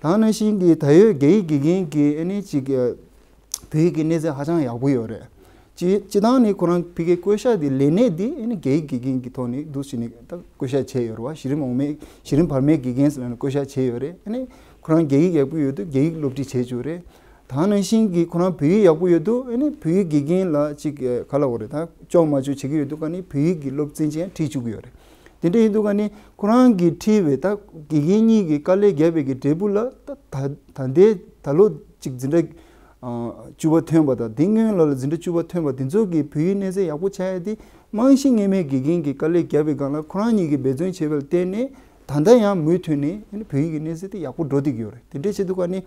ད་ནང་བཞིན་གྱི་ད་ཡོད་རྒྱ་ཡིག་དགེ་རྒན་གྱི་ཨ་ནི་ཅིག་བོད་ཡིག་གི་གནས་ཚད་ཧ་ཅང་ཡག་པོ་ཡོད་རེད། སྤྱི་སྤྱི་བཏང་ནས་ཁོ་རང་ཕ་གིའི་བསྐོ་བཞག་དེ་ལས་གནས་དེ་ཨ་ནི་རྒྱ་ཡིག་དགེ་རྒན་གྱི་ཐོག་ནས་འདུག་བྱས་ནས་ད་བསྐོ་བཞག་བྱས་ཡོད་རེད་བ། གཞི་རིམ་འོག་མའི་གཞི་རིམ་བར་མའི་དགེ་རྒན་ཟེར་ནས་བསྐོ་བཞག་བྱས་ཡོད་རེད། ཨ་ནི་ཁོ་རང་རྒྱ་ཡིག་ཡག་པོ་ཡོད་དུས་རྒྱ་ཡིག་སློབ་ཁྲིད་བྱས་བཅུག་རེད། ད་ནང་བཞིན་གྱི་ཁོ་རང་བོད་ཡིག་ཡག་པོ་ཡོད་དུས་ཨ་ནི་བོད་ཡིག་དགེ་རྒན་ལ་ཅིག་ག་ལ་འོ་རེད་ད་ཅོག་མ་ཅོག་བྱེད་ཀྱི་ཡོད་དུས་ག་ནི་བོད་ཡིག་གི་སློབ་ཚན་ཅིག་ཡང་ཁྲིད་བཅུག་གི་ཡོད་རེད། དེ་འདྲ་ཡིན་དུས་ག་ནི་ཁོ་རང་གིས་ཁྲིད་པའི་ད་དགེ་རྒན་གཉིས་ཀྱི་དཀའ་ལས་བརྒྱབ་པའི་གི་འབྲས་བུ་ལ་ད་ད་ད་ལྟའི་ད་ལོ་ཅིག་འཛིན་གྲྭ་བཅུ་པ་ཐོན་པ་དང་དེ་སྔོན་ལ་ལ་འཛིན་གྲྭ་བཅུ་པ་ཐོན་པ་དེ་ཚོ་གི་བོད་ཡིག་གནས་ཚད་ཡག་པོ་ཆགས་ཡ་དེ་རྨང་གཞི་སྔས་མའི་དགེ་རྒན་གྱི་དཀའ་ལས་བརྒྱབ་པའི་སྒང་ལ་ཁོ་རང་གཉིས་ཀྱིས་འབད་བརྩོན་བྱས་པ་ལ་བརྟེན་ནས་ད་ལྟ་ཡང་མུ་མཐུད་ནས་བོད་ཡིག་གི་གནས་ཚད་དེ་ཡག་པོ་འགྲོ་བསྡད་ཀྱི་ཡོད་རེད། དེ་འདྲ་བྱེད་དུས་ག་ནི་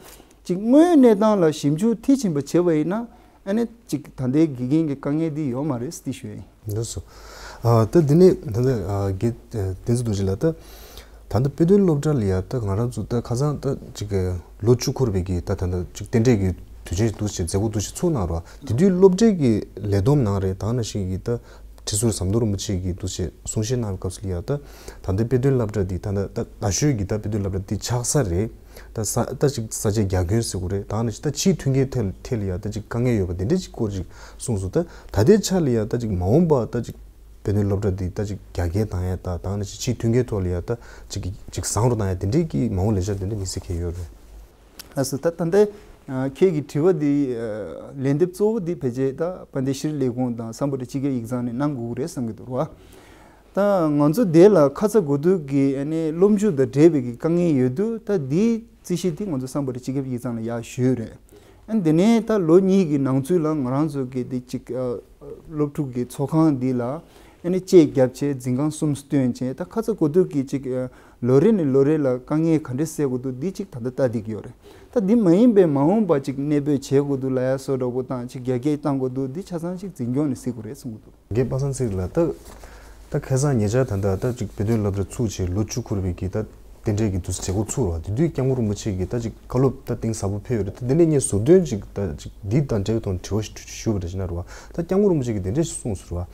ཅིག་དངོས་གནས་སྟངས་ལ་ཞིབ་འཇུག་མཐིལ་ཕྱིན་པ་བྱས་པ་ཡིན་ན་ཨ་ནི་ཅིག་ད་ལྟའི་དགེ་རྒན་གྱི་དཀའ་ངལ་འདི་ཡོད་མ་རེད་ཟེར་ཞུ་ཡ་ཡིན། འདུག་སོ། ཨ་ད་འདི་ནས་ད་ལྟ་ཨ་དགེ་བསྟན་འཛིན་རྡོ་རྗེ་ལགས། ད་ད་ལྟ་དཔེ་སྟོན་སློབ་གྲྭ་ལ་ཡ་ད་ང་རང་ཚོ་ད་ཁ་སང་ད་ཅིག་ལོ་བཅུ་འཁོར་བའི་གི་ད་ད་ད་ཅིག་རྟེན་འབྲེལ་གྱི་དུས་ཆེན་འདུག་ཅེས་མཛད་སྒོ་འདུག་ཅེས་ཚུགས་གནང་རོགས། དེ་དུས་སློབ་གྲྭའི་གི་ལས་བསྡོམས་ནང་རེད། ད་ནང་བཞིན་གྱི་ད་ཁྲི་ཟུར་ཟམ་གདོང་རིན་པོ་ཆེ་གིས་འདུག་ཅེས་གསུང་བཤད་གནང་བའི་སྐབས་སུ་ལ་ཡ་ད་ད་ལྟ་དཔེ་སྟོན་སློབ་གྲྭ་འདི་ད་ད་ད་ཤོད་ཀྱི་ད་དཔེ་སྟོན་སློབ་གྲྭ་འདི་ཆགས་ས་རེད། ད་ས་ད་ཅིག་ས་ཆ་རྒྱ་ཁྱོན་ཟེར་དགོས་རེད། ད་ནི་ད་ཕྱིའི་མཐུན་རྐྱེན་ཐད་ཐད་ལ་ཡ་ད་ཅིག་དཀའ་ངལ་ཡོད་པ་དེ་འདྲ་ཅིག་སྐོར་ཅིག་གསུངས་སོང་། ད་ད་ལྟའི་ཆ་ལ་ཡ་ད་ཅིག་མ་འོངས་པ་ད་ཅིག་དཔེ་སྟོན་སློབ་གྲྭ་འདི་ད་ཅིག་རྒྱ་སྐྱེད་བཏང་ཡ་ད་ད་ནི་ཕྱིའི་མཐུན་རྐྱེན་ཐོག་ལ་ཡ་ད་ཅིག་ཅིག་བཟང་རུ་བཏང་ཡ་དེ་འདྲའི་གི་མ་འོངས་ལས་འཆར་དེ་འདྲ་དམིགས་བསལ་གང་ཡོད་རེད། ལགས་སོ། ད་ད་ལྟའི་ཨ་ཁྱེད་ཀྱི་དྲི་བ་འདི་ཨ་ལན་འདེབས་གཙོ་བོ་འདི་ཕལ་ཆེར་ད་དཔལ་ལྡན་ཤེས་རིག་ལས་ཁུངས་དང་སམ་བྷོ་ཊ་སྤྱི་ཁྱབ་ཡིག་ཚང་ནས་གནང་དགོས་ཀྱི་རེད་བསམ་གྱི་འདུག་ར། ད་ང་ཚོ་དེ་ལ་ཁ་ཚ་དགོས་གཏུགས་ཀྱི་ཨ་ནི་སློབ་འཇུག་དང་འབྲེལ་བའི་གི་དཀའ་ངལ་ཡོད་དུས། ད་འདིའི་རྩིས་གཞི་དེ་ང་ཚོ་སམ་བྷོ་ཊ་སྤྱི་ཁྱབ་ཡིག་ཚང་ལ་ཡར་ཞུས་རེད། ཨ་ནི་དེ་ནས་ད་ལོ་གཉིས་ཀྱི་ནང་ཚུད་ལ་ང་རང་ཚོ་གི་དེ་གཅིག་ཨ་སློབ་ཕྲུག་གི་ཚོགས་ཁང་འདི་ལ་ཨ་ནི་དཔྱད་བརྒྱབ་བྱས་འཛིན་ཁང་གསུམ་བཏོན་བྱས། ད་ཁ་ཚ་དགོས་གཏུགས་ཀྱི་གཅིག་ཨ་ལོ་རེ་ནས་ལོ་རེ་ལ་དཀའ་ངལ་ག་འདྲས་སེལ་དགོས་འདུག་འདི་གཅིག་ད་ལྟ་ལྟ་བསྡད་ཀྱི་ཡོད་རེད། ད་འདི་མ་ཡིན་པའི་མ་འོངས་པ་ཅིག་གནས་སྤོས་བྱེད་དགོས་འདུག་ལབ་ཡ་བཟོ་འདྲ་པོ་དང་། ཅིག་རྒྱ་སྐྱེད་གཏང་དགོས་འདུག་འདི་ཆ་ཚང་ཅིག་འཛིན་སྐྱོང་ནས་སེལ་དགོས་རེད་གསུང་གི་འདུག་རྒན་པ་སངས་ཚེ་རིང་ལགས། ད་ད་ཁ་སང་ཉེ་ཆར་ད་ལྟ་ད་ཅིག་དཔེ་སྟོན་སློབ་གྲྭ་ཚུགས་བྱས་ལོ་བཅུ་འཁོར་བའི་གི་ད་རྟེན་འབྲེལ་གྱི་འདུག་སེ་མཛད་སྒོ་ཚུགས་ར། དེ་དུས་སྐྱབས་མགོན་རིན་པོ་ཆེ་གིས་ད་ཅིག་བཀའ་སློབ་ད་གཏིང་ཟབ་པོ་ཕེབས་ཡོད་རེད། ད་དེ་ནས་ངས་ཟུར་འདོན་ཅིག་ད་ཅིག་འདི་དང་འབྲེལ་བའི་ཐོག་ནས་དྲི་བ་ཞུ་ཞུ་བ་རེད་ཟེར་ན་རེད་བ། ད་སྐྱབས་མགོན་རིན་པོ་ཆེ་གིས་དེ་འདྲས་ཞིག་གསུངས་ཟེར་བ།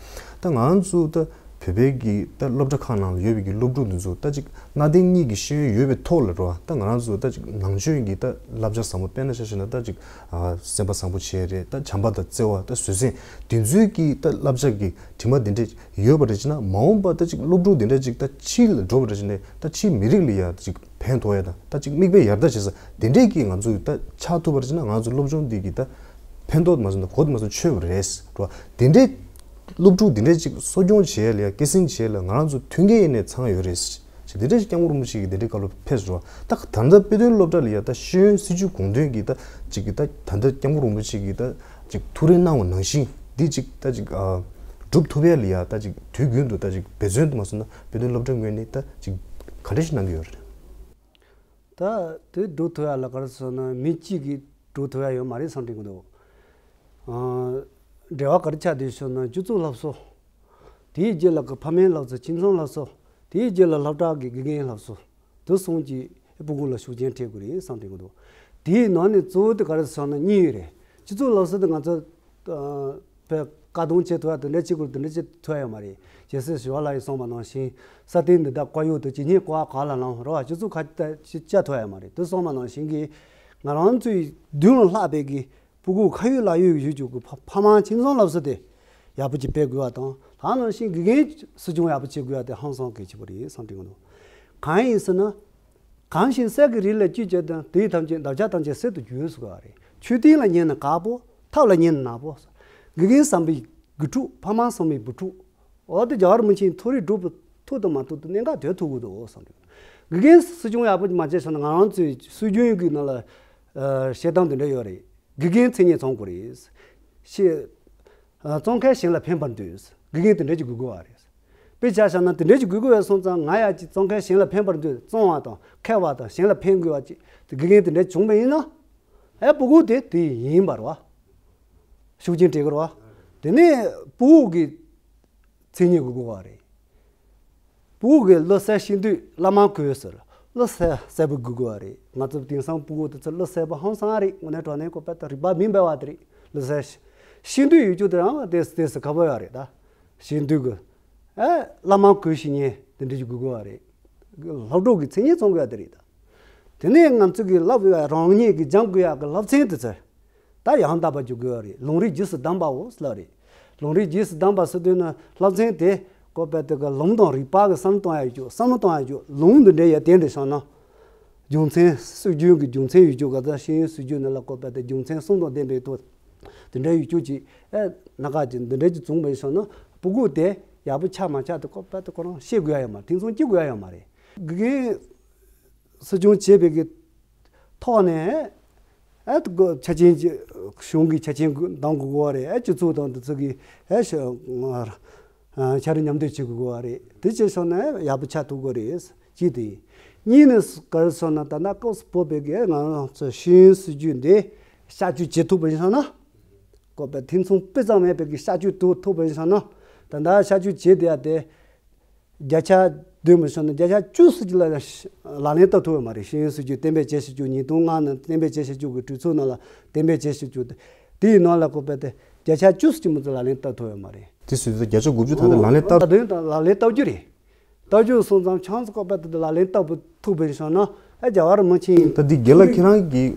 ད་ང་རང་ཚོ་ད་བོད་པའི་གི་ད་སློབ་གྲྭ་ཁག་ནང་ལ་ཡོད་པའི་གི་སློབ་ཕྲུག་འདི་ཚོ་ད་ཅིག་གནའ་དེང་གཉིས་ཀྱི་ཤེས་ཡོན་ཡོད་པའི་ཐོག་ལ་རེད་བ། ད་ང་རང་ཚོ་ད་ཅིག་ནང་ཆོས་ཀྱི་ད་བསླབ་བྱ་བཟང་པོ། དཔེར་ན་ཆ་བཞག་ན་ད་ཅིག་ཨ་སེམས་པ་བཟང་པོ་བྱས་རེད། ད་བྱམས་པ་དང་བརྩེ་བ། ད་བཟོད་བསྲན། དེ་ཚོའི་གི་ད་བསླབ་བྱ་གི་དྲི་མ་དེ་འདྲས་ཡོད་པ་རེད་ཅེ་ན། མ་འོངས་པ་ད་ཅིག་སློབ་ཕྲུག་དེ་འདྲས་ཅིག་ད་ཕྱི་ལ་འགྲོ་བ་རེད་ཅེ་ན། ད་ཕྱིའི་མི་རིགས་ལ་ཡ་ད་ཅིག་ཕན་ཐོགས་ཡ་དང་། ད་ཅིག་མིག་དཔེ་ཡར་ལྟ་བྱེད་ས་དེ་འདྲས་ཀྱི་ང་ཚོ་ད་ཆགས་ཐུབ་པ་རེད་ཅེ་ན། ང་ཚོ་སློབ་སྦྱོང་འདི་གི་ད་ཕན་ཐོགས་མ་སོང་ན་གོ་ད་མ་སོང་ཆོད་པ་རེད་རོ། དེ་འདྲས་སློབ་ཕྲུག་དེ་འདྲས་ཅིག་གསོ་སྐྱོང་བྱེད་ཡ་ལ་ཡ་སྐྱེད་སྲིང་བྱེད་ཡ་ལ་ང་རང་ཚོ་མཐུན་རྐྱེན་ཡེ་ནས་ཚང་ཡོད་རེད། ཅིག་དེ་འདྲ་ཞིག་སྐྱབས་མགོན་རིན་པོ་ཆེ་གིས་དེ་འདྲའི་བཀའ་སློབ་ཕེབས་སོང་། ད་ད་ལྟ་དཔེ་སྟོན་སློབ་གྲྭ་ལ་ཡ་ད་ཤེས་ཡོན་སྲིད་བྱུས་དགོངས་དོན་གྱི་ད་ཅིག་གི་ད་ད་ལྟ་སྐྱབས་མགོན་རིན་པོ་ཆེ་གིས་ད་ཅིག་ཐུགས་རེ་གནང་བ་ནང་བཞིན་འདི་ཅིག་ད་ཅིག་ཨ་སྒྲུབ་ཐུབ་ཡ་ལ་ཡ་ད་ཅིག་དུས་རྒྱུན་དུ་ད་ཅིག་འབད་བརྩོན་དུ་མ་སོང་ན་དཔེ་སྟོན་སློབ་གྲྭ་ངོས་ནས་ད་ཅིག་ག་འདྲ་ཞིག་གནང་གི་ཡོད་རེད། ད་དེ་སྒྲུབ་ཐུབ་ཡ་ལ་ག་རེ་ཟེར་ན་མི་གཅིག་གིས་སྒྲུབ་ཐུབ་ཡ་ཡོད་མ་རེད་བསམ་དྲན་གྱི་འདུག་ཨ་འབྲེལ་བ་ག་རེ་ཆགས་བསྡད་ཤོག་ན་སྤྱི་ཚོགས་སློབ་གསོ། དེའི་རྗེས་ལ་གི་ཕ་མའི་སློབ་གསོ། ཁྱིམ་ཚང་སློབ་གསོ། དེའི་རྗེས་ལ་སློབ་གྲྭ་གི་དགེ་རྒན་སློབ་གསོ། དེ་གསུམ་གྱིས་ཕྲུ་གུ་ལ་ཤུགས་རྐྱེན་ཐེབས་དགོས་རེད་བསམ་དྲན་གྱི་འདུག་དེའི་ནང་ནས་གཙོ་བོ་དེ་ག་རེ་ཟེར་ན་གཉིས་ཡོད་རེད། སྤྱི་ཚོགས་སློབ་གསོ་དེ་ང་ཚོ་ཨ་བཀག་སྡོམ་བྱེད་ཐུབ་ཡ་དེ་འདྲ་བྱེད་དགོས། དེ་འདྲ་བྱེད་ཐུབ་ཡ་ཡོད་མ་རེད། རྒྱལ་སྲས་ཞི་བ་ལྷ་ཡིས་གསུངས་པ་ནང་བཞིན་ས་སྟེང་འདི་དག་བཀའ་ཡོད་དོ། ཇི་སྙེད་བཀའ་ག་ལ་ལམ་རེད་བ། སྤྱི་ཚོགས་ཁ་ཅིག་བཅའ་ཐུབ་ཡ་ཡོད་མ་རེད། དེ་གསུངས་པ་ནང་བཞིན་གྱི་ང་རང་ཚོའི་མདུན་ལ་ལྷག་པའི་གི་ཕྲུ་གུ་ཁ་ཡོད་ལག་ཡོད་ཡོད་རྒྱུ་གི་ཕ་ཕ་མ་ཁྱིམ་ཚང་སློབ་གསོ་དེ་ཡག་པོ་ཅིག་སྤེལ་དགོས་པ་དང་། ད་ནང་བཞིན་དགེ་རྒན་སྲིད་སྐྱོང་ཡག་པོ་བྱེད་དགོས་པ་དེ་ཧང་སང་གལ་ཆེན་པོ་རེད་བསམ་དྲན་གྱི་འདུག་གང་ཡིན་ཟེར་ན། གངས་ཤིང་གསེར་གྱི་རི་ལས་བསྐྱོད་ཅིང་། དེའི་ཐམས་ཅད་འདབ་ཆགས་ཐམས་ཅད་གསེར་དུ་གྱུར་ཟེར་བ་རེད། མཆོད་རྟེན་ལ་ཉན་ན་དཀར་པོ། ཐབས་ལ་ཉན་ན་ནག་པོ། དགེ་རྒན་བསམ་པའི་དགེ་ཕྲུག་ཕ་མ་བསམ་པའི་བུ་ཕྲུག་འོ་དེ་རྒྱལ་བ་རིན་པོ་ཆེའི་མཐོ་རིས་སྒྲུབ་པ་ཐུབ་དང་མ་ཐུབ་དེ་གནད་འགག་དོད་ཐུབ་དགོས་འདུག་བསམ་གྱི་འདུག་དགེ་རྒན་སྲིད་སྐྱོང་ཡག་པོ་མ་བྱས་སོང་ན་ང་རང་ཚོའི་སྲོལ་རྒྱུན་གྱི་ནང་ལ་ཨ་བཤད་སྟངས་དེ་འདྲ་ཡོད་རེད། དགེ་རྒན་མཚན་ཉིད་ཚང་དགོས་རེད། ཤེས་ཨ་བཙོང་མཁན་གཞན་ལ་ཕན་པར་འདོད། དགེ་རྒན་དེ་འདྲ་ཅིག་དགོས་དགོས་པ་རེད། དཔེ་ཆ་བཞག་ན་དེ་འདྲ་ཅིག་དགོས་དགོས་པ་སོང་ཙང་ང་ཡ་ཅིག་བཙོང་མཁན་གཞན་ལ་ཕན་པར་འདོད། བཙོང་བ་དང་མཁས་པ་དང་གཞན་ལ་ཕན་དགོས་པ་ཅིག་དེ་དགེ་རྒན་དེ་འདྲ་བྱུང་བ་ཡིན་ན། ཨེ་ཕྲུ་གུ་དེ་དེ་ཡིན་པར་བ། ཤུགས་རྐྱེན་སྤྲད་དགོས་རེད་བ། དེ་ནས་ཕྲུ་གུ་གི་མཚན་ཉིད་དགོས་དགོས་པ་རེད། ཕྲུ་གུ་གི་བློ་གསལ་ཤེས་འདོད་བླ་མ་དགོས་ཟེར། བློ་གསལ་གསལ་པོ་དགོས་དགོས་པ་རེད། ང་ཚོ་དེང་སང་ཕྲུ་གུ་དེ་ཚོ་བློ་གསལ་པོ་ཧང་སང་རེད། དངོས་གནས་དྲང་གནས་ཁོ་པ་ད་རིག་པ་མི་འབེལ་བ་དེ་རེད། བློ་གསལ་ཤེས་འདོད་ཡོད་རྒྱུ་དེ་རང་དེ་དེ་སུ་ཁ་པོ་ཡོད་རེད། ད་ཤེས་འདོད་གི་ཨེ་བླ་མ་དགོས་ཤེས་ཉེ་དེ་འདྲ་ཞིག་དགོས་དགོས་པ་རེད། སློབ་གྲོགས་ཀྱི་མཚན་ཉིད་ཚང་དགོས་ཡ་དེ་རེད། ད་དེ་ནས་ང་ཚོ་གི་བསླབ་ཡ་རང་ཉིད་ཀྱི་སྦྱང་དགོས་ཡ་གི་བསླབ་ཚན་དེ་ཚོ། ད་ཡང་དག་པར་འཇུག་དགོས་པ་རེད། ལུང་རིགས་རྗེས་སུ་གདམས་པའོ་ཟེར་ལབ་རེད། ལུང་རིགས་རྗེས་སུ་གདམས་པ་ཟེར་དུས་ན་བསླབ་ཚན་དེ་ཀོ་པལ་དེ་ག་ལུང་དང་རིགས་པ་གི་བསམ་བློ་གཏོང་ཡ་ཡོད་རྒྱུ། བསམ་བློ་གཏོང་ཡ་ཡོད་རྒྱུ་ལུང་དེ་འདྲ་ཡ་དེ་འདྲ་བྱུང་ན། རྒྱུ་མཚན་སྲོལ་རྒྱུན་གྱི་རྒྱུ་མཚན་ཡོད་རྒྱུ་ག་ཚ་ཤེས་ཡོན་སྲོལ་རྒྱུན་ནི་ལ་ཀོ་པལ་དེ་རྒྱུ་མཚན་གསུམ་དང་ལྡན་པའི་ཐོག་དེ་འདྲ་ཡོད་རྒྱུ་ཅིག་ཨེ་སྣ་ཁ་ཅིག་འདི་འདྲ་ཅིག་བྱུང་བ་བྱུང་ན་ཕྲུ་གུ་དེ་ཡག་པོ་ཆགས་མ་ཆགས་དེ་ཀོ་པལ་དེ་ཁོ་རང་ཤེས་དགོས་ཡ་ཡོད་མ་རེད། དེང་སང་སྐྱེ་དགོས་ཡ་ཡོད་མ་རེད། དགེ་རྒན་སྲིད་སྐྱོང་བྱེད་པའི་གི་ཐོག་ནས་ཨ་ཆ་རྐྱེན་ཅིག་གཞུང་གི་ཆ་རྐྱེན་གདམ་དགོས་པ་རེད། ཨ་སྤྱི་ཚོགས་དང་འདི་ཚོ་གི་ཨ་ཤ་ཤ་རུ་མཉམ་འདེགས་བྱེད་དགོས་པ་རེད། དེ་བྱས་སོང་ན་ཡག་པོ་ཆགས་ཐུབ་དགོས་རེད། གཅིག་དེ་ཡིན། གཉིས་ནི་ག་རེ་སོང་ན་ད་ལྟ་སྐབས་སུ་བབས་པའི་གི་ང་རང་ཚོ་ཤེས་ཡོན་སྲིད་བྱུས་འདི་གཤག་བཅོས་བྱེད་ཐུབ་པ་ཡིན་སོང་ན། ཀོ་པལ་དེ་མཚུངས་དཔེ་ཙམ་མེད་པའི་གི་གཤག་བཅོས་ཐུབ་ཐུབ་པ་ཡིན་སོང་ན། ད་ ད་ལྟ་ཤར་ཕྱོགས་བྱེས་དེ་ཡ་དེ། བརྒྱ་ཆ་བདུན་མི་ཤོར་ན་བརྒྱ་ཆ་བཅུ་ཙམ་ཅིག་ལ་ལག་ལེན་བསྟར་ཐུབ་ཡོད་མ་རེད། ཤེས་ཡོན་སྲིད་བྱུས་གཏན་འབེབས་བྱས་ཤིག་བཅུག་ཉིས་སྟོང་ལྔ་ནང་གཏན་འབེབས་བྱས་ཤིག་བཅུག་གི་གྲོས་ཚོགས་ནང་ལ་གཏན་འབེབས་བྱས་ཤིག་བཅུག་དེ་ཡི་ནང་ལ་ཁོ་པས་དེ་བརྒྱ་ཆ་བཅུ་ཙམ་ཅིག་མི་ཚོ་ལག་ལེན་བསྟར་ཐུབ་ཡོད་མ་རེད། དེ་སུས་ད་བརྒྱ་ཆ་དགུ་བཅུ་ད་ལྟ་ལག་ལེན་བསྟར། ད་དུང་ད་ལག་ལེན་བསྟར་རྒྱུ་རེད། བསྟར་རྒྱུ་སོང་ཙང་ཆང་ཚོ་ཁོ་པས་དེ་ལག་ལེན་བསྟར་ཐུབ་པའི་ཤོག་ན་ཨ་རྒྱ་གར་མི་ཆེན། ད་འདི་རྒན་ལགས་ཁྱེད་རང་གིས་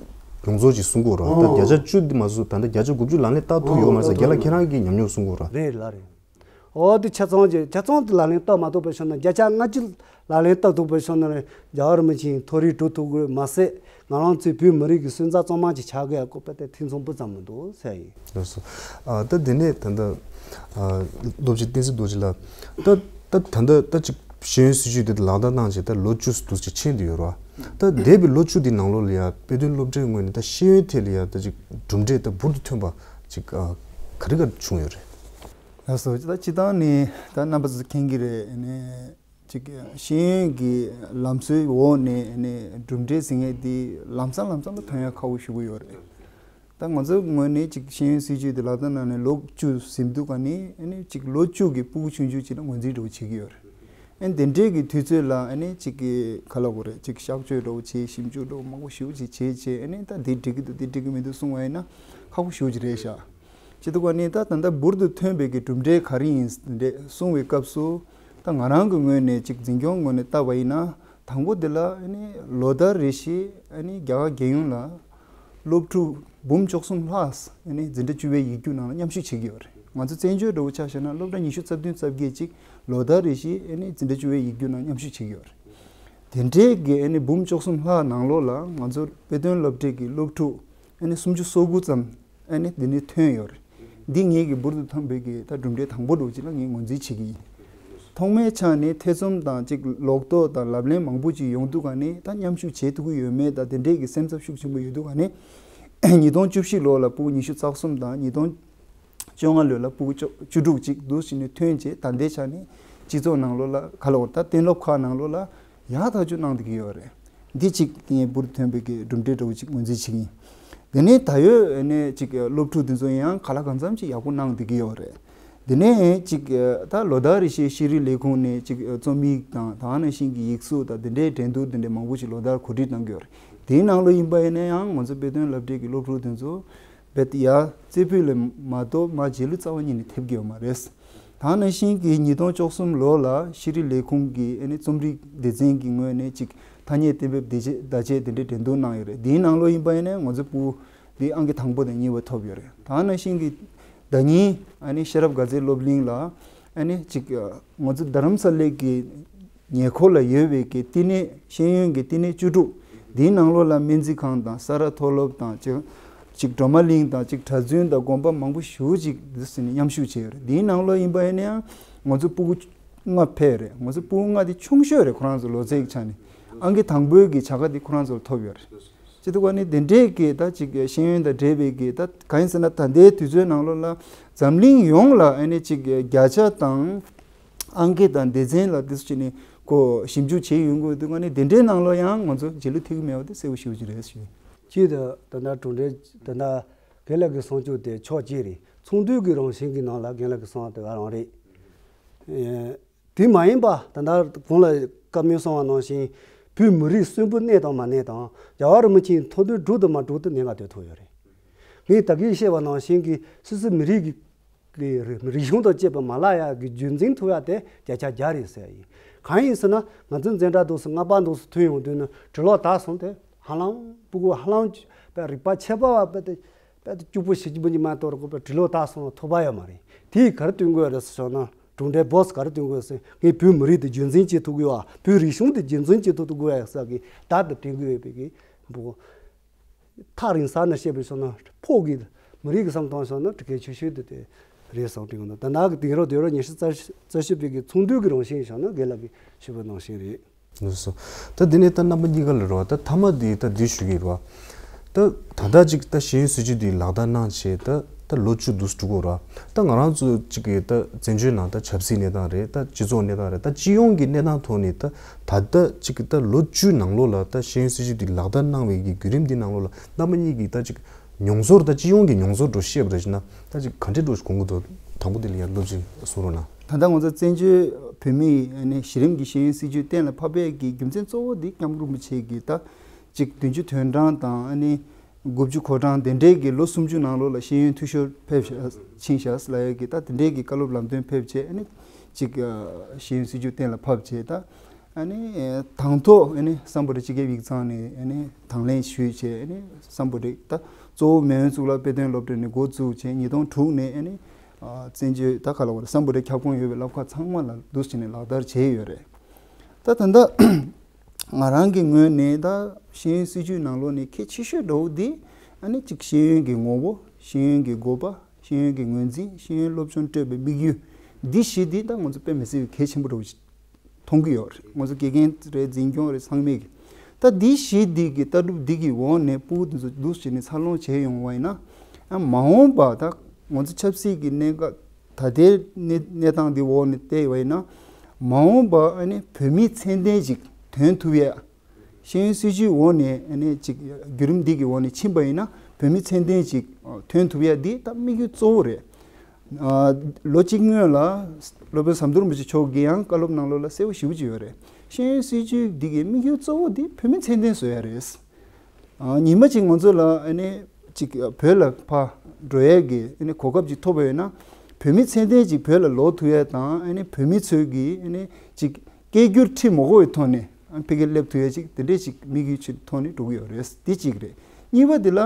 ཡོངས་རྫོགས་ཀྱི་གསུང་གོ་ར། ད་བརྒྱ་ཆ་བཅུ་འདི་མ་གསུང་ད་ལྟ་བརྒྱ་ཆ་དགུ་བཅུ་ལག་ལེན་བསྟར་ཐུབ་ཡོད་མ་རེད་ཟེར་རྒན་ལགས་ཁྱེད་རང་གིས་ཉམས་མྱོང་གསུང་གོ་ར། རེད་ལ་རེད། འོ་དེ་ཆ་ཚང་གི་ཆ་ཚང་དེ་ལག་ལེན་བསྟར་མ་ཐུབ་པའི་ཤོག་ན་བརྒྱ་ཆ་ལྔ་བཅུ་ལག་ལེན་བསྟར་ཐུབ་པའི་ཤོག་ན་རྒྱ་གར་མི་ཆེན་མཐོ་རིས་འགྲོ་ཐུབ་དགོས་མ་ཟད་ང་རང་ཚོའི་བོད་མི་རིགས་ཀྱི་སོན་རྩ་གཙང་མ་ཅིག་ཆགས་དགོས་ཡ་ཁོ་པ་དེ་ཐེ་ཚོམ་སྤུ་ཙམ་མི་འདུག་ཟེར་ཡིན། ལགས་སོ། ཨ་ད་དེ་ནས་ད་ལྟ་ཨ་རྡོ་རྗེ་བསྟན་འཛིན་རྡོ་རྗེ་ལགས་ད་ད་ད་ལྟ་ད་ཅིག་ཤེས་ཡོན་སྲིད་བྱུས་དེ་ལག་བསྟར་གནང་བྱས་ད་ལོ་བཅུ་ཙམ་དུ་ཅིག་ཕྱིན་བསྡད་ཡོད་རེད་བ། ད་འདས་པའི་ལོ་བཅུ་དེའི་ནང་ལོགས་ལ་ཡ་དཔེ་སྟོན་སློབ་གྲྭའི་ངོས་ནས་ད་ཤེས་ཡོན་ཐད་ལ་ཡ་ད་ཅིག་གྲུབ་འབྲས་ད་འབུར་དུ་ཐོན་པ་ཅིག་ཨ་ག་རེ་ག་རེ་བྱུང་ཡོད་རེད། ལགས་སོ། ད་སྤྱིར་བཏང་ནས་ད་རྣམ་པ་ཚོ་མཁྱེན་གྱི་རེད་ནས་ཅིག་ཤེས་ཡོན་གྱི་ལམ་སྲོལ་འོག་ནས་ནས་གྲུབ་འབྲས་ཟེར་མཁན་དེ་ལམ་སང་ལམ་སང་ལ་ཐོན་ཡ་ཁག་པོ་ཞེ་པོ་ཡོད་རེད། ད་ང་ཚོའི་ངོས་ནས་ཅིག་ཤེས་ཡོན་སྲིད་བྱུས་དེ་ལག་བསྟར་གནང་ནས་ལོ་བཅུ་ཟིན་དུས་ག་ནས་ཨ་ནི་ཅིག་ལོ་བཅུ་གི་ཕྲུ་གུ་ཆུང་ཆུང་ཅིག་ལ་ངོས་འཛིན་འདྲ་བོ་བྱེད་ཀྱི་ཡོད་རེད། ཨ་ནི་དེ་འདྲའི་གི་དུས་ཚོད་ལ་ཨ་ནི་ཅིག་གི་ག་ལབ་དགོས་རེད་ཅིག་གཤག་བཅོས་འདྲ་བོ་བྱེད་ཞིབ་འཇུག་འདྲ་བོ་མང་པོ་ཞེ་པོ་ཅིག་བྱས་བྱས་ཨ་ནི་ད་དེ་འགྲིག་གི་འདུག་དེ་འགྲིག་གི་མི་འདུག་གསུང་བ་ཡིན་ན་ཁག་པོ་ཞེ་པོ་ཅིག་རེད་ཤག་བྱེད་དུས་ག་ནས་ད་ད་ལྟ་འབུར་དུ་ཐོན་པའི་གི་གྲུབ་འབྲས་ག་རེ་ཡིན་འདི་གསུང་བའི་སྐབས་སུ་ད་ང་རང་གི་ངོས་ནས་ཅིག་འཛིན་སྐྱོང་ངོས་ནས་བལྟས་པ་ཡིན་ན་དང་པོ་འདི་ལ་ཨ་ནི་ལོ་ལྟར་རེ་བཞིན་ཨ་ནི་རྒྱ་གར་རྒྱལ་ཡོངས་ལ་སློབ་ཕྲུག་འབུམ་བཅུ་གསུམ་ལྷག་ཨ་ནི་འཛིན་གྲྭ་བཅུ་པའི་ཡིག་རྒྱུགས་ནང་ལ་མཉམ་ཞུགས་བྱེད་ཀྱི་ཡོད་རེད། ང་ཚོ་བཙན་བྱོལ་འདྲ་བོ་ཆ་བཞག་ན་སློབ་གྲྭ་ཉི་ཤུ་རྩ་བདུན་རྩ་བརྒྱད་ཅིག་ལོ་ལྟར་རེ་བཞིན་ཨ་ནི་འཛིན་གྲྭ་བཅུ་པའི་ཡིག་རྒྱུགས་ནང་མཉམ་ཞུགས་བྱེད་ཀྱི་ཡོད་རེད། དེ་འདྲའི་གི་ཨ་ནི་འབུམ་བཅུ་གསུམ་ལྷག་ནང་ལོགས་ལ་ང་ཚོ་དཔེ་སྟོན་སློབ་གྲྭའི་གི་སློབ་ཕྲུག་ཨ་ནི་སུམ་ཅུ་སོ་དགུ་ཙམ་ཨ་ནི་འདི་ནས་ཐོན་ཡོད་རེད། འདི་ངེད་ཀྱི་འབུར་དུ་ཐོན་པའི་གི་ད་གྲུབ་འབྲས་དང་པོ་འདྲ་བོ་ཅིག་ལ་ངས་ངོས་འཛིན་བྱེད་ཀྱི་ཡིན། ཐོག་མའི་ཆ་ནས་ཐེ་ཚོམ་དང་ཅིག་ལོག་རྟོག་དང་ལབ་གླེང་མང་པོ་ཅིག་ཡོང་དུས་ག་ནས་ད་མཉམ་ཞུགས་བྱེད་ཐུབ་ཀྱི་ཡོད་མེད་དང་དེ་འདྲའི་གི་སེམས་འཚབ་ཤུགས་ཆེན་པོ་ཡོད་དུས་ག་ནས་ཉིས་སྟོང་བཅུ་བཞི་ལོ་ལ་ཕྲུ་གུ་ཉི་ཤུ་རྩ་གསུམ་དང་ཉིས་སྟོང་བཅོ་ལྔ་ལོ་ལ་ཕྲུ་གུ་བཅུ་བཅུ་དྲུག་ཅིག་འདུག་ཟེར་ནས་ཐོན་རྗེས་ད་ལྟའི་ཆ་ནས་སྤྱི་ཚོགས་ནང་ལོགས་ལ་ག་ལ་བར་ད་གཏན་སློབ་ཁག་ནང་ལོགས་ལ་ཡག་ཐག་ཆོད་གནང་བསྡད་ཀྱི་ཡོད་རེད། འདི་གཅིག་ངས་འབུར་ཐོན་པའི་གི་གྲུབ་འབྲས་འདྲ་བོ་གཅིག་ངོས་འཛིན་བྱེད་ཀྱི་ཡིན། དེ་ནས་ད་ཡོད་ནས་གཅིག་སློབ་ཕྲུག་དེ་ཚོ་ཡང་ག་ལ་གང་འཚམ་གཅིག་ཡག་པོ་གནང་བསྡད་ཀྱི་ཡོད་རེད། དེ་ནས་གཅིག་ད་ལོ་ལྟར་རེ་བཞིན་ཤེས་རིག་ལས་ཁུངས་ནས་གཅིག་རྩོམ་ཡིག་དང་ད་ག་ནང་བཞིན་གྱི་ཡིག་གཟུགས་དང་དེ་འདྲའི་འགྲན་བསྡུར་དེ་འདྲའི་མང་པོ་ཞིག་ལོ་ལྟར་གོ་སྒྲིག་གནང་གི་ཡོད་རེད། དེའི་ནང་ལོགས་ཡིན་པ་ཡིན་ན་ཡང་ང་ཚོ་དཔེ་སྟོན་སློབ་གྲྭའི་གི་སློབ་ཕྲུག་དེ་ཚོ་རྦད་དེ་ཡར་རྩེ་ཕུད་ལ་མ་གཏོགས་མར་རྗེས་ལུས་རྩ་བ་ཉིད་ནས་ཐེབས་ཀྱི་ཡོད་མ་རེད། ད་ག་ནང་བཞིན་གྱི་ཉིས་སྟོང་བཅུ་གསུམ་ལོ་ལ་ཤེས་རིག་ལས་ཁུངས་ཀྱི་ཨ་ནི་རྩོམ་རིག་སྡེ་ཚན་གྱི་ངོས་ནས་ཅིག་ཐ་སྙད་གཏན་འབེབས་བརྡ་ཆད་བརྡ་ཆད་དེ་འདྲའི་འགྲན་བསྡུར་གནང་ཡོད་རེད། དེའི་ནང་ལོགས་ཡིན་པ་ཡིན་ན་ང་ཚོ་ཕྲུ་གུ་དེ་ཨང་ཀི་དང་པོ་དང་གཉིས་པ་ཐོབ་ཡོད་རེད། ད་ག་ནང་བཞིན་གྱི་ཟླ་ཉིན་ཨ་ནི་ཤེས་རབ་དགའ་ཚལ་སློབ་གླིང་ལ་ཨ་ནི་ཅིག་ང་ཚོ་རྡ་རམ་ས་ལའི་གི་ཉེ་འཁོར་ལ་ཡོད་པའི་གི་བསྟི་གནས་ཤེས་ཡོན་གྱི་བསྟི་གནས་བཅུ་དྲུག་དེའི་ནང་ལོགས་ལ་སྨན་རྩིས་ཁང་དང་ས་རཱ་མཐོ་སློབ་དང་ཅིག་ཅིག་སྒྲོལ་མ་གླིང་དང་ཅིག་གྲྭ་བཙུན་དང་དགོན་པ་མང་པོ་ཞེ་པོ་ཅིག་འདི་ཟིན་ནས་མཉམ་ཞུགས་བྱས་ཡོད་རེད། དེའི་ནང་ལོགས་ཡིན་པ་ཡིན་ན་ཡང་ང་ཚོ་ཕྲུ་གུ་ལྔ་ཕེབས་རེད། ང་ཚོ་ཕྲུ་གུ་ལྔ་དེ་ཆུང་ཤོས་རེད། ཁོ་རང་ཚོ་ལོ་ཚད་ཀྱི་ཆ་ནས་ཨང་ཀི་དང་པོའི་གི་བྱ་དགའ་དེ་ཁོ་རང་ཚོར་ཐོབ་ཡོད་རེད། སྤྱི་ཚོགས་ནི་དེ་འདྲས་ཀྱི་ད་ཅིག་ཤེས་ཡོན་དང་འབྲེལ་བའི་གི་ད་གང་ཡིན་ཟེར་ན་ད་ལྟའི་དུས་ཚོད་ནང་ལོགས་ལ་འཛམ་གླིང་ཡོངས་ལ་ཨ་ནི་ཅིག་བརྒྱ་ཆ་དང་ཨང་ཀི་དང་སྡེ་ཚན་ལ་དེ་ཚོ་བྱས་ནས་ཁོ་ཞིབ་འཇུག་བྱས་ཡོང་གི་འདུག་ག་ནི་དེ་འདྲའི་ནང་ལོགས་ཡང་ང་ཚོ་རྗེས་ལུས་ཐེབས་ཀྱི་མེད་པ་དེ་གསལ་པོ་ཞེ་པོ་ཅིག་རེད་ཞུ། གཅིག་ད་ད་ལྟ་གྲུབ་འབྲས་ད་ལྟ་རྒན་ལགས་ཀྱི་གསུང་ཆོས་དེ་ཕྱོགས་གཅིག་རེད། ཚོགས་འདུ་གི་རང་བཞིན་གྱི་ནང་ལ་རྒན་ལགས་ཀྱི་གསུང་བ་དེ་ག་རང་རེད། དེ་མ་ཡིན་པ་ད་ལྟ་གོང་ལ་བཀའ་མོལ་གསུངས་པ་ནང་བཞིན་བོད་མི་རིགས་གསོན་པོ་གནས་དང་མ་གནས་དང་རྒྱལ་བ་རིན་པོ་ཆེའི་ཐུགས་འདུན་འགྲུབ་དང་མ་འགྲུབ་དེ་གནད་འགག་དོད་ཐུག་ཡོད་རེད། ངས་ད་གིན་བཤད་པ་ནང་བཞིན་གྱི་སོ་སོའི་མི་རིགས་ཀྱི་རིག་གཞུང་དང་བཅས་པའི་མ་ལག་ཡག་གི་རྒྱུན་འཛིན་ཐུབ་ཡག་དེ་བརྒྱ་ཆ་བརྒྱ་རེད་ཟེར་ཡ་ཡིན། གང་ཡིན་ཟེར་ན་ང་ཚོ་འཛིན་གྲྭ་དུས་སུ་ལྔ་པ་དུས་སུ་ཐོན་ཡོང་དུས་ནི་གྲི་ལོག་དར་སོང་དེ་ཧ་ལམ་སྤུ་གུ་ཧ་ལམ་པའི་རིག་པ་ཁྱད་པར་བ་དཔེ་དེ་དཔེ་དེ་སྐྱུག་པོ་ཞེ་གཅིག་པོ་གཉིས་མ་གཏོགས་རོགས་པའི་གྲི་ལོག་དར་སོང་ཐོབ་པ་ཡོད་མ་རེད། དེས་ག་རེ་སྟོན་དགོས་རེད་ཟེར་ན་གྲུབ་འབྲས་བོ་སི་ག་རེ་སྟོན་དགོས་ཟེར་ངས་བོད་མི་རིགས་དེ་རྒྱུན་འཛིན་བྱེད་ཐུབ་དགོས་བ་བོད་རིག་གཞུང་དེ་རྒྱུན་འཛིན་བྱེད་ཐུབ་ཐུབ་དགོས་བ་ཟེར་གི་བརྡ་དེ་སྟོན་གི་ཡོད་པའི་གི་འབུ། ཐག་རིང་ས་ནས་བཤད་པའི་སོང་ན་ཕོག་གི་མི་རིགས་ཀྱི་བསམ་སྟངས་སོང་ན་དྲི་གལ་ཆེ་ཤོས་དེ་དེ་རེད་བསམ་དྲན་གི་འདུག་ད་ནག་གི་དེང་རབས་དུས་རབས་ཉི་ཤུ་རྩ་བཞི་པའི་གི་ཚོགས་འདུ་གི་རང་བཞིན་བཞག་ན་རྒན་ལགས་ཀྱིས་ཞུས་པ་ནང་བཞིན་རེད། ལགས་སོ། ད་འདི་ནས་ད་རྣམ་པ་གཉིས་ཀ་ལ་རེད་བ། ད་མཐའ་མ་འདི་ད་འདི་ཞུ་གི་རེད་བ། ད་ད་ལྟ་ཅིག་ད་ཤེས་ཡོན་སྲིད་བྱུས་འདི་ལག་བསྟར་གནང་བྱས་ད་ད་ལོ་བཅུ་འདུག་འགྲོ་གི་རེད་བ། ད་ང་རང་ཚོ་ཅིག་གི་ད་བཙན་བྱོལ་ནང་ད་ཆབ་སྲིད་གནས་སྟངས་རེད། ད་སྤྱི་ཚོགས་གནས་སྟངས་རེད། ད་སྤྱི་ཡོངས་ཀྱི་གནས་སྟངས་ཐོག་ནས་ད་ད་ལྟ་ཅིག་གི་ད་ལོ་བཅུའི་ནང་ལོགས་ལ་ད་ཤེས་ཡོན་སྲིད་བྱུས་འདི་ལག་བསྟར་གནང་བའི་གི་བརྒྱུད་རིམ་འདི་ནང་ལོགས་ལ་རྣམ་པ་གཉིས་ཀྱིས་ད་ཅིག་མྱོང་ཚོར་ད་སྤྱི་ཡོངས་ཀྱི་མྱོང་ཚོར་འདྲ་བཤད་པ་རེད་ན་ད་ཅིག་ག་འདྲས་འདྲ་གོང་གི་འདུག་དང་པོ་འདི་ལ་ཡང་སློབ་སྦྱོང་གསུང་རོགས་གནང་། ད་ལྟ་ང་ཚོ་བཙན་བྱོལ་བོད་མིའི་ཨ་ནི་གཞི་རིམ་གྱི་ཤེས་ཡོན་སྲིད་བྱུས་གཏན་ལ་ཕབ་པའི་གི་རྒྱུ་མཚན་གཙོ་བོ་འདི་སྐྱབས་མགོན་རིན་པོ་ཆེ་གིས་ད་ཅིག་བདུན་ཅུ་དོན་གྲངས་དང་ཨ་ནི་དགུ་བཅུ་གོ་གྲངས་དེ་འདྲའི་གི་ལོ་སུམ་ཅུ་ནང་ལོགས་ལ་ཤེས་ཡོན་འཐུས་ཤོར་ཕེབས་ཤག་ཕྱིན་ཤག་ལབ་ཡ་གི་ད་དེ་འདྲའི་གི་བཀའ་སློབ་ལམ་སྟོན་ཕེབས་བྱས། ཨ་ནི་ཅིག་ཤེས་ཡོན་སྲིད་བྱུས་གཏན་ལ་ཕབ་བྱས། ད་ཨ་ནི་དང་ཐོག་ཨ་ནི་སམ་བྷོ་ཊ་སྤྱི་ཁྱབ་ཡིག་ཚང་ནས་ཨ་ནི་དང་ལེན་ཞུས་བྱས། ཨ་ནི་སམ་བྷོ་ཊ་ད་གཙོ་བོ་མེས་དབོན་གཙུག་ལག་དཔེ་སྟོན་སློབ་གྲྭ་ནས་འགོ་བཙུགས་བྱས། ཉིས་སྟོང་དྲུག་ནས་ཨ་ནི་བཙན་བྱོལ་ད་ག་ལ་བར་སམ་བྷོ་ཊ་ཁྱབ་ཁོངས་ཡོད་པའི་ལམ་ཁ་ཚང་མ་ལ་འདུག་སེ་བྱས་ནས་ལག་བསྟར་བྱས་ཡོད་རེད། ད་ད་ལྟ་ང་རང་གི་ངོས་ནས་ད་ཤེས་ཡོན་སྲིད་བྱུས་ནང་ལོགས་ནས་གལ་ཆེ་ཤོས་འདྲ་བོ་འདི་ཨ་ནི་ཅིག་ཤེས་ཡོན་གྱི་ངོ་བོ། ཤེས་ཡོན་གྱི་དགོས་པ། ཤེས་ཡོན་གྱི་ངོས་འཛིན། ཤེས་ཡོན་སློབ་སྦྱོང་སྤྲོད་པའི་དམིགས་ཡུལ། འདི་བཞི་འདི་ད་ང་ཚོ་དཔེ་མི་སྲིད་པའི་གལ་ཆེན་པོ་འདྲ་བོ་ཞིག་མཐོང་གི་ཡོད་རེད། ང་ཚོ་དགེ་རྒན་རེད། འཛིན་སྐྱོང་རེད། ཚང་མས་ཀྱི་ད་འདི་བཞི་འདི་གི་ལྟ་གྲུབ་འདི་གི་འོག་ནས་ཕྲུ་གུ་འདི་ཚོ་འདུག་སེ་བྱས་ནས་འཚར་ལོངས་བྱས་ཡོང་བ་ཡིན་ན། ཨ་མ་འོངས་པ་ད་ང་ཚོ་ཆབ་སྲིད་ཀྱི་གནས་སྐབས་ད་ལྟའི་གནས་གནས་སྟངས་འདི་འོག་ནས་བལྟས་པ་ཡིན་ན། མ་འོངས་པ་ཨ་ནི་བོད་མིའི་མཚན་ལྡན་ཅིག་ཐོན་ཐུབ་ཡ། ཤེས་ཡོན་སྲིད་བྱུས་འོག་ནས་ཨ་ནི་ཅིག་བརྒྱུད་རིམ་འདི་གི་འོག་ནས་ཕྱིན་པ་ཡིན་ན། བོད་མི་ཚད་ལྡན་ཅིག་ཐོན་ཐུབ་ཡ་འདི་ད་དམིགས་ཡུལ་གཙོ་བོ་རེད། ཨ་ལོ་གཅིག་སྔོན་ལ་སློབ་དཔོན་ཟམ་གདོང་རིན་པོ་ཆེ་མཆོག་གིས་ཡང་བཀའ་སློབ་ནང་ལོགས་ལ་གསལ་པོ་ཞེ་པོ་ཅིག་ཡོད་རེད། ཤེས་ཡོན་སྲིད་བྱུས་འདི་གི་དམིགས་ཡུལ་གཙོ་བོ་འདི་བོད་མི་ཚད་ལྡན་བཟོ་ཡ་རེད། ཨ་ཉི་མ་གཅིག་ང་ཚོ་ལ་ཨ་ནི་ཅིག་བོད་ལ་ཕར་འགྲོ་ཡས་ཀྱི་ཨ་ནི་གོ་སྐབས་ཅིག་ཐོབ་པ་ཡོད་ན། བོད་མི་ཚད་ལྡན་ཅིག་བོད་ལ་ལོག་ཐུབ་ཡས་དང་། ཨ་ནི་བོད་མི་ཚོས་ཀྱི་ཨ་ནི་ཅིག་སྐད་སྒྱུར་ཁྲི་མོ་སྒོ་ཡི་ཐོག་ནས་ཨ་ཕ་གིར་སླེབས་ཐུབ་ཡས་ཅིག་དེ་འདྲས་ཅིག་དམིགས་ཡུལ་ཅིག་ཐོག་ནས་འགྲོ་གི་ཡོད་རེད། འདི་གཅིག་རེད། གཉིས་པ་འདི་ལ་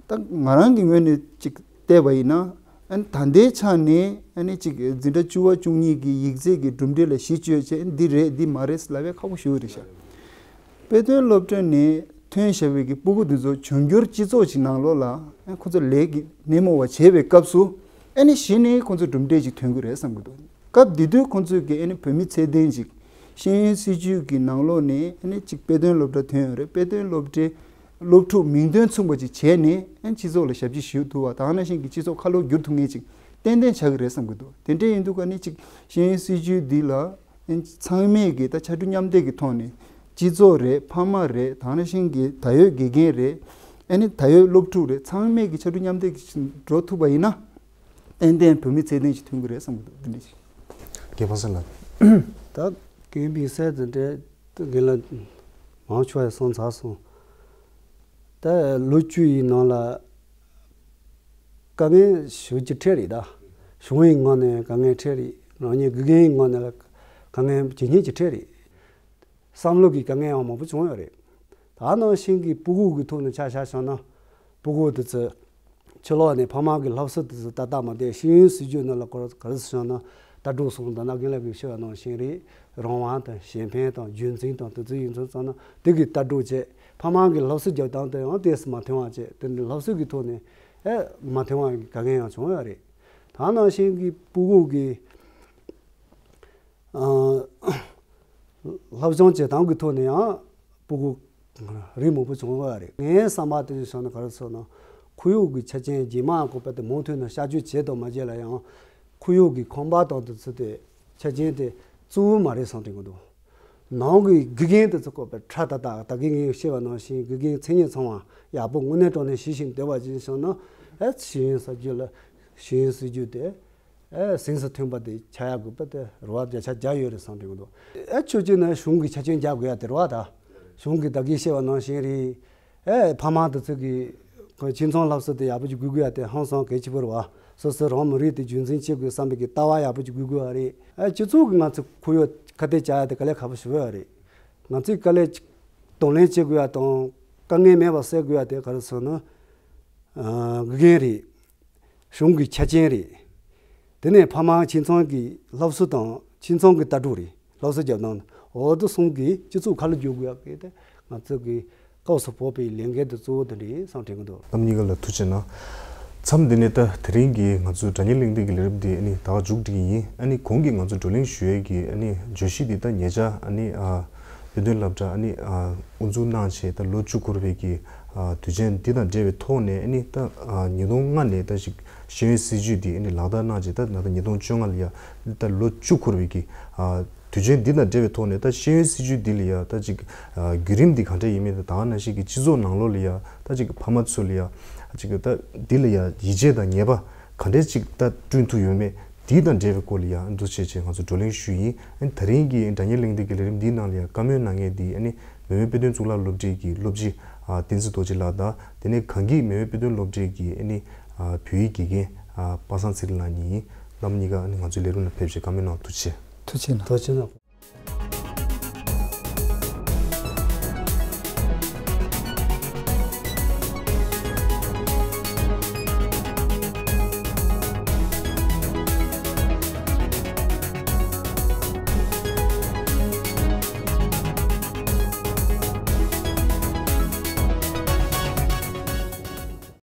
ད་ང་རང་གི་ངོས་ནས་ཅིག་བལྟས་པ་ཡིན་ན། ཨ་ནི་ད་ལྟའི་ཆ་ནས་ཨ་ནི་ཅིག་འཛིན་གྲྭ་བཅུ་པ་བཅུ་གཉིས་ཀྱི་ཡིག་ཚད་ཀྱི་གྲུབ་འབྲས་ལ་གཞི་བཅོལ་བྱས། འདི་རེད་འདི་མ་རེད་ལབ་ཡས་ཁག་པོ་ཞེ་པོ་རེད་ཤག་དཔེ་སྟོན་སློབ་གྲྭ་ནས་ཐོན་བཞག་པའི་གི་སྤུ་གུ་འདི་ཚོ་འབྱུང་འགྱུར་སྤྱི་ཚོགས་ཀྱི་ནང་ལོགས་ལ་ཨ་ཁོ་ཚོ་ལས་ཀྱི་སྣེ་མོ་བ་བྱེད་པའི་སྐབས་སུ། ཨ་ནི་གཞི་ནས་ཁོ་ཚོ་གྲུབ་འབྲས་ཅིག་ཐོན་གྱི་རེད་བསམ་གྱི་འདུག་སྐབས་དེ་དུས་ཁོ་ཚོས་ཀྱི་ཨ་ནི་བོད་མི་ཚད་ལྡན་ཅིག་ཤེས་ཡོན་སྲིད་བྱུས་ཀྱི་ནང་ལོགས་ནས་ཨ་ནི་ཅིག་དཔེ་སྟོན་སློབ་གྲྭ་ཐོན་ཡོད་རེད། དཔེ་སྟོན་སློབ་གྲྭའི་སློབ་ཕྲུག་མིང་དོན་མཚུངས་པ་ཅིག་བྱས་ནས་ཨ་ནི་སྤྱི་ཚོགས་ལ་ཞབས་ཕྱི་ཞུ་ཐུབ་པ། དེ་ནང་བཞིན་གྱི་སྤྱི་ཚོགས་ཁ་ལོ་བསྒྱུར་ཐུབ་མཁན་ཅིག་ཏན་ཏན་ཆགས་ཀྱི་རེད་བསམ་གྱི་འདུག་དེ་འདྲ་ཡིན་དུས་ཀ་ནི་ཅིག་ཤེས་ཡོན་སྲིད་བྱུས་འདི་ལ་ཨ་ནི་ཚང་མས་ཀྱི་ད་ཕྱར་གྲུ་མཉམ་འདེགས་ཀྱི་ཐོག་ནས་སྤྱི་ཚོགས་རེད། ཕ་མ་རེད། དེ་ནང་བཞིན་གྱི་ད་ཡོད་དགེ་རྒན་རེད། ཨ་ནི་ད་ཡོད་སློབ་ཕྲུག་རེད། ཚང་མས་ཀྱི་ཕྱར་གྲུ་མཉམ་འདེགས་ཀྱི་འགྲོ་ཐུབ་པ་ཡིན་ན། ཏན་ཏན་བོད་མི་ཚད་ལྡན་ཞིག་ཐོན་གྱི་རེད་བསམ་གྱི་འདུག་དེ་འདྲ་ཞིག་རྒན་པ་སངས་ལགས། ད་རྒན་པའི་སྲས་དེ་འདྲ་རྒན་ལགས་མང་ཆེ་བ་གསུངས་ཚར་སོང་། ད་ལོ་བཅུ་ཡི་ནང་ལ་དཀའ་ངལ་ཞེ་པོ་ཅིག་འཕྲད་རེད། ད་གཞུང་གི་ངོས་ནས་དཀའ་ངལ་འཕྲད་རེད། རང་ཉིད་དགེ་རྒན་གྱི་ངོས་ནས་ལ་དཀའ་ངལ་ཇེ་ཉུང་ཅིག་འཕྲད་རེད། བསམ་བློ་གི་དཀའ་ངལ་ཡང་མང་པོ་བྱུང་ཡོད་རེད། ད་ནང་བཞིན་གྱི་སྤུ་གུ་གི་ཐོག་ནས་ཆ་བཞག་བྱུང་ན། སྤུ་གུ་དེ་ཚོ་ཕྱི་ལོགས་ནས་ཕ་མ་གི་སློབ་གསོ་དེ་ཚོ་ཏག་ཏག་མ་བསྡད། ཤེས་ཡོན་སྲིད་བྱུས་ནང་ལ་ག་རེ་ག་རེ་བྱུང་ན། ལྟ་གྲུབ་སོགས་ད་ནང་རྒན་ལགས་ཀྱིས་བཤད་པ་ནང་བཞིན་རེད། རང་དབང་དང་གཞན་ཕན་དང་རྒྱུན་འཛིན་དང་དེ་ཚོ་ཡིན་ཚུལ་ཙམ་ན་དེ་གི་ལྟ་གྲུབ་བྱས། ཕ་མ་གི་སློབ་གསོ་རྒྱག་སྟངས་དེ་ཡང་ཏོག་ཙམ་མ་མཐུན་པ་བྱས། དེ་འདྲའི་སློབ་གསོ་གི་ཐོག་ནས་ཨེ་མ་མཐུན་པ་གི་དཀའ་ངལ་ཡང་བྱུང་ཡོད་རེད། ད་ནང་བཞིན་གྱི་སྤུ་གུ་གི་ཨ་སློབ་སྦྱོང་བྱེད་སྟངས་ཀྱི་ཐོག་ནས་ཡང་སྤུ་གུ་རིགས་མང་པོ་བྱུང་བ་རེད། ངའི་བསམ་པ་དེ་ཚོ་བྱས་ན་ག་རེ་ཟེར་ན། ཁོར་ཡུག་གི་ཆ་རྐྱེན་རྗེས་མ་ཁོ་པ་དེ་མུ་མཐུད་ནས་གཤག་བཅོས་བྱས་དང་མ་བྱས་ལ་ཡང་། ཁོར་ཡུག་གི་ཁང་པ་དང་དེ་ཚོ་དེ་ཆ་རྐྱེན་དེ་གཙོ་བོ་མ་རེད་བསམ་དྲན་གྱི་འདུག་ནང་གི་དགེ་རྒན་དེ་ཚོ་ཁོ་པ་ཁྲ་ཏག་ཏག་ད་གིན་ངས་བཤད་པ་ནང་བཞིན་དགེ་རྒན་མཚན་ཉིད་ཚང་བ་ཡག་པོ་དངོས་གནས་དྲང་གནས་ཤེས་བཞིན་བསྡད་པ་ཅིག་བྱུང་ན། ཨེ་ཤེས་ཡོན་སྲིད་བྱུས་ལ་ཤེས་ཡོན་སྲིད་བྱུས་དེ། ཨེ་གཟེངས་སུ་ཐོན་པ་དེ་ཆགས་ཡག་དགོས་པ་དེ་རེ་བ་བརྒྱ་ཆ་བརྒྱ་ཡོད་རེད་བསམ་དྲན་གྱི་འདུག་ཨེ་ཆོས་བརྒྱུད་ནང་གཞུང་གི་ཆ་རྐྱེན་རྒྱག་དགོས་ཡ་དེ་རེད་བ། ད་གཞུང་གིས་ད་གིན་བཤད་པ་ནང་བཞིན་རེད། ཨེ་ཕ་མ་དེ་ཚོ་གིས་ཁོ་ཁྱིམ་ཚང་སློབ་གསོ་དེ་ཡག་པོ་ཅིག་དགོས་དགོས་ཡ་དེ་ཧང་སང་གལ་ཆེ་པོ་རེད་བ། སོ་སོ་རང་མི་རིགས་དེ་རྒྱུན་འཛིན་བྱེད་དགོས་བསམ་པའི་གི་ལྟ་བ་ཡག་པོ་ཅིག་དགོས་དགོས་ཡ་རེད། ཨེ་སྤྱི་ཚོགས་ཀྱིས་ང་ཚོ་ཁོར་ཡུག་ཁ་གཏད་བཅག་ཡ་དེ་དཀའ་ལས་ཁག་པོ་ཞེ་པོ་ཡོད་རེད། ང་ཚོས་དཀའ་ལས་ཅིག་གདོང་ལེན་བྱེད་དགོས་ཡ་དང་དཀའ་ངལ་མེད་པ་སེལ་དགོས་ཡ་དེ་ག་རེ་ཟེར་ན། ཨ་དགེ་རྒན་རེད། གཞུང་གི་ཆ་རྐྱེན་རེད། དེ་ནས་ཕ་མ་ཁྱིམ་ཚང་གི་སློབ་གསོ་དང་ཁྱིམ་ཚང་གི་ལྟ་གྲུབ་རེད། སློབ་གསོ་རྒྱབ་སྟངས་འོ་དེ་གསུམ་གྱིས་སྤྱི་ཚོགས་ཁ་ལོ་བསྒྱུར་དགོས་ཡག་གི་དེ་ང་ཚོ་གི་སྐབས་སུ་བབས་པའི་ལས་འགན་དེ་གཙོ་བོ་དེ་འདྲ་ཡིན་བསམ་དྲན་གྱི་འདུག་རྣམ་གཉིས་ཀ་ལ་ཐུགས་རྗེ་གནང་། མཚམས་འདི་ནས་ད་དེ་རིང་གི་ང་ཚོའི་སྒྲ་སྙན་གླེང་སྟེགས་ཀྱི་ལས་རིམ་འདི་ཨ་ནི་ད་ག་མཇུག་སྒྲིལ་གྱི་ཡིན། ཨ་ནི་གོང་གི་ང་ཚོ་བགྲོ་གླེང་ཞུ་ཡས་ཀྱི་ཨ་ནི་བརྗོད་གཞི་འདི་ད་ཉེ་ཆར་ཨ་ནི་ཨ་དཔེ་སྟོན་སློབ་གྲྭ་ཨ་ནི་ཨ་དབུ་འཛུགས་གནང་བྱས་ད་ལོ་བཅུ་འཁོར་བའི་གི་ཨ་དུས་ཆེན་འདི་དང་འབྲེལ་བའི་ཐོག་ནས་ཨ་ནི་ད་ཨ་ཉིས་སྟོང་ལྔ་ནས་ད་ཅིག་ཤེས་ཡོན་སྲིད་བྱུས་འདི་ཨ་ནི་ལག་བསྟར་གནང་བྱས་ད་ད་ལྟ་ཉིས་སྟོང་བཅོ་ལྔ་ལ་ཡ་ད་ལོ་བཅུ་འཁོར་བའི་གི་ཨ་དུས་ཆེན་འདི་དང་འབྲེལ་བའི་ཐོག་ནས་ད་ཤེས་ཡོན་སྲིད་བྱུས་འདི་ལ་ཡ་ད་ཅིག་ཨ་བརྒྱུད་རིམ་འདི་ག་འདྲ་ཡིན་མིན་དང་ད་ག་ནང་བཞིན་གྱི་སྤྱི་ཚོགས་ནང་ལོགས་ལ་ཡ་ད་ཅིག་ཕ་མ་ཚོ་ལ་ཡ་ཅིག་ད་འདི་ལ་ཡ་ཡིད་ཆེས་དང་ངེས་པ་ག་འདྲས་ཅིག་ད་བསྐྲུན་ཐུབ་ཡོད་མེད། དེ་དང་འབྲེལ་བའི་སྐོར་ལ་ཡང་འདུ་བྱེད་ཅེས་ང་ཚོ་བགྲོ་གླེང་ཞུས་ཡིན། ཨ་ནི་དེ་རིང་གི་དྲ་བརྙན་གླེང་སྟེགས་ཀྱི་ལས་རིམ་འདིའི་ནང་ལ་ཡང་བཀའ་མོལ་གནང་མཁན་དེ་ཨ་ནི་མེས་དབོན་དཔེ་སྟོན་གཙུག་ལག་སློབ་གྲྭའི་གི་སློབ་སྤྱི་ཨ་བསྟན་འཛིན་རྡོ་རྗེ་ལགས་དང་དེ་ནས་གངས་སྐྱིད་མེས་དབོན་དཔེ་སྟོན་སློབ་གྲྭའི་གི་ཨ་ནི་ཨ་བོད་ཡིག་དགེ་རྒན་ཨ་པ་སངས་ཚེ་རིང་ལགས་གཉིས་ཡིན། རྣམ་གཉིས་ཀ་ཨ་ནི་ང་ཚོའི་ལས་རིམ་ལ་ཕེབས་བྱས་བཀའ་མོལ་གནང་། ཐུགས་རྗེ་ཆེ། ཐུགས་རྗེ་གནང་། ཐུགས་རྗེ་གནང་།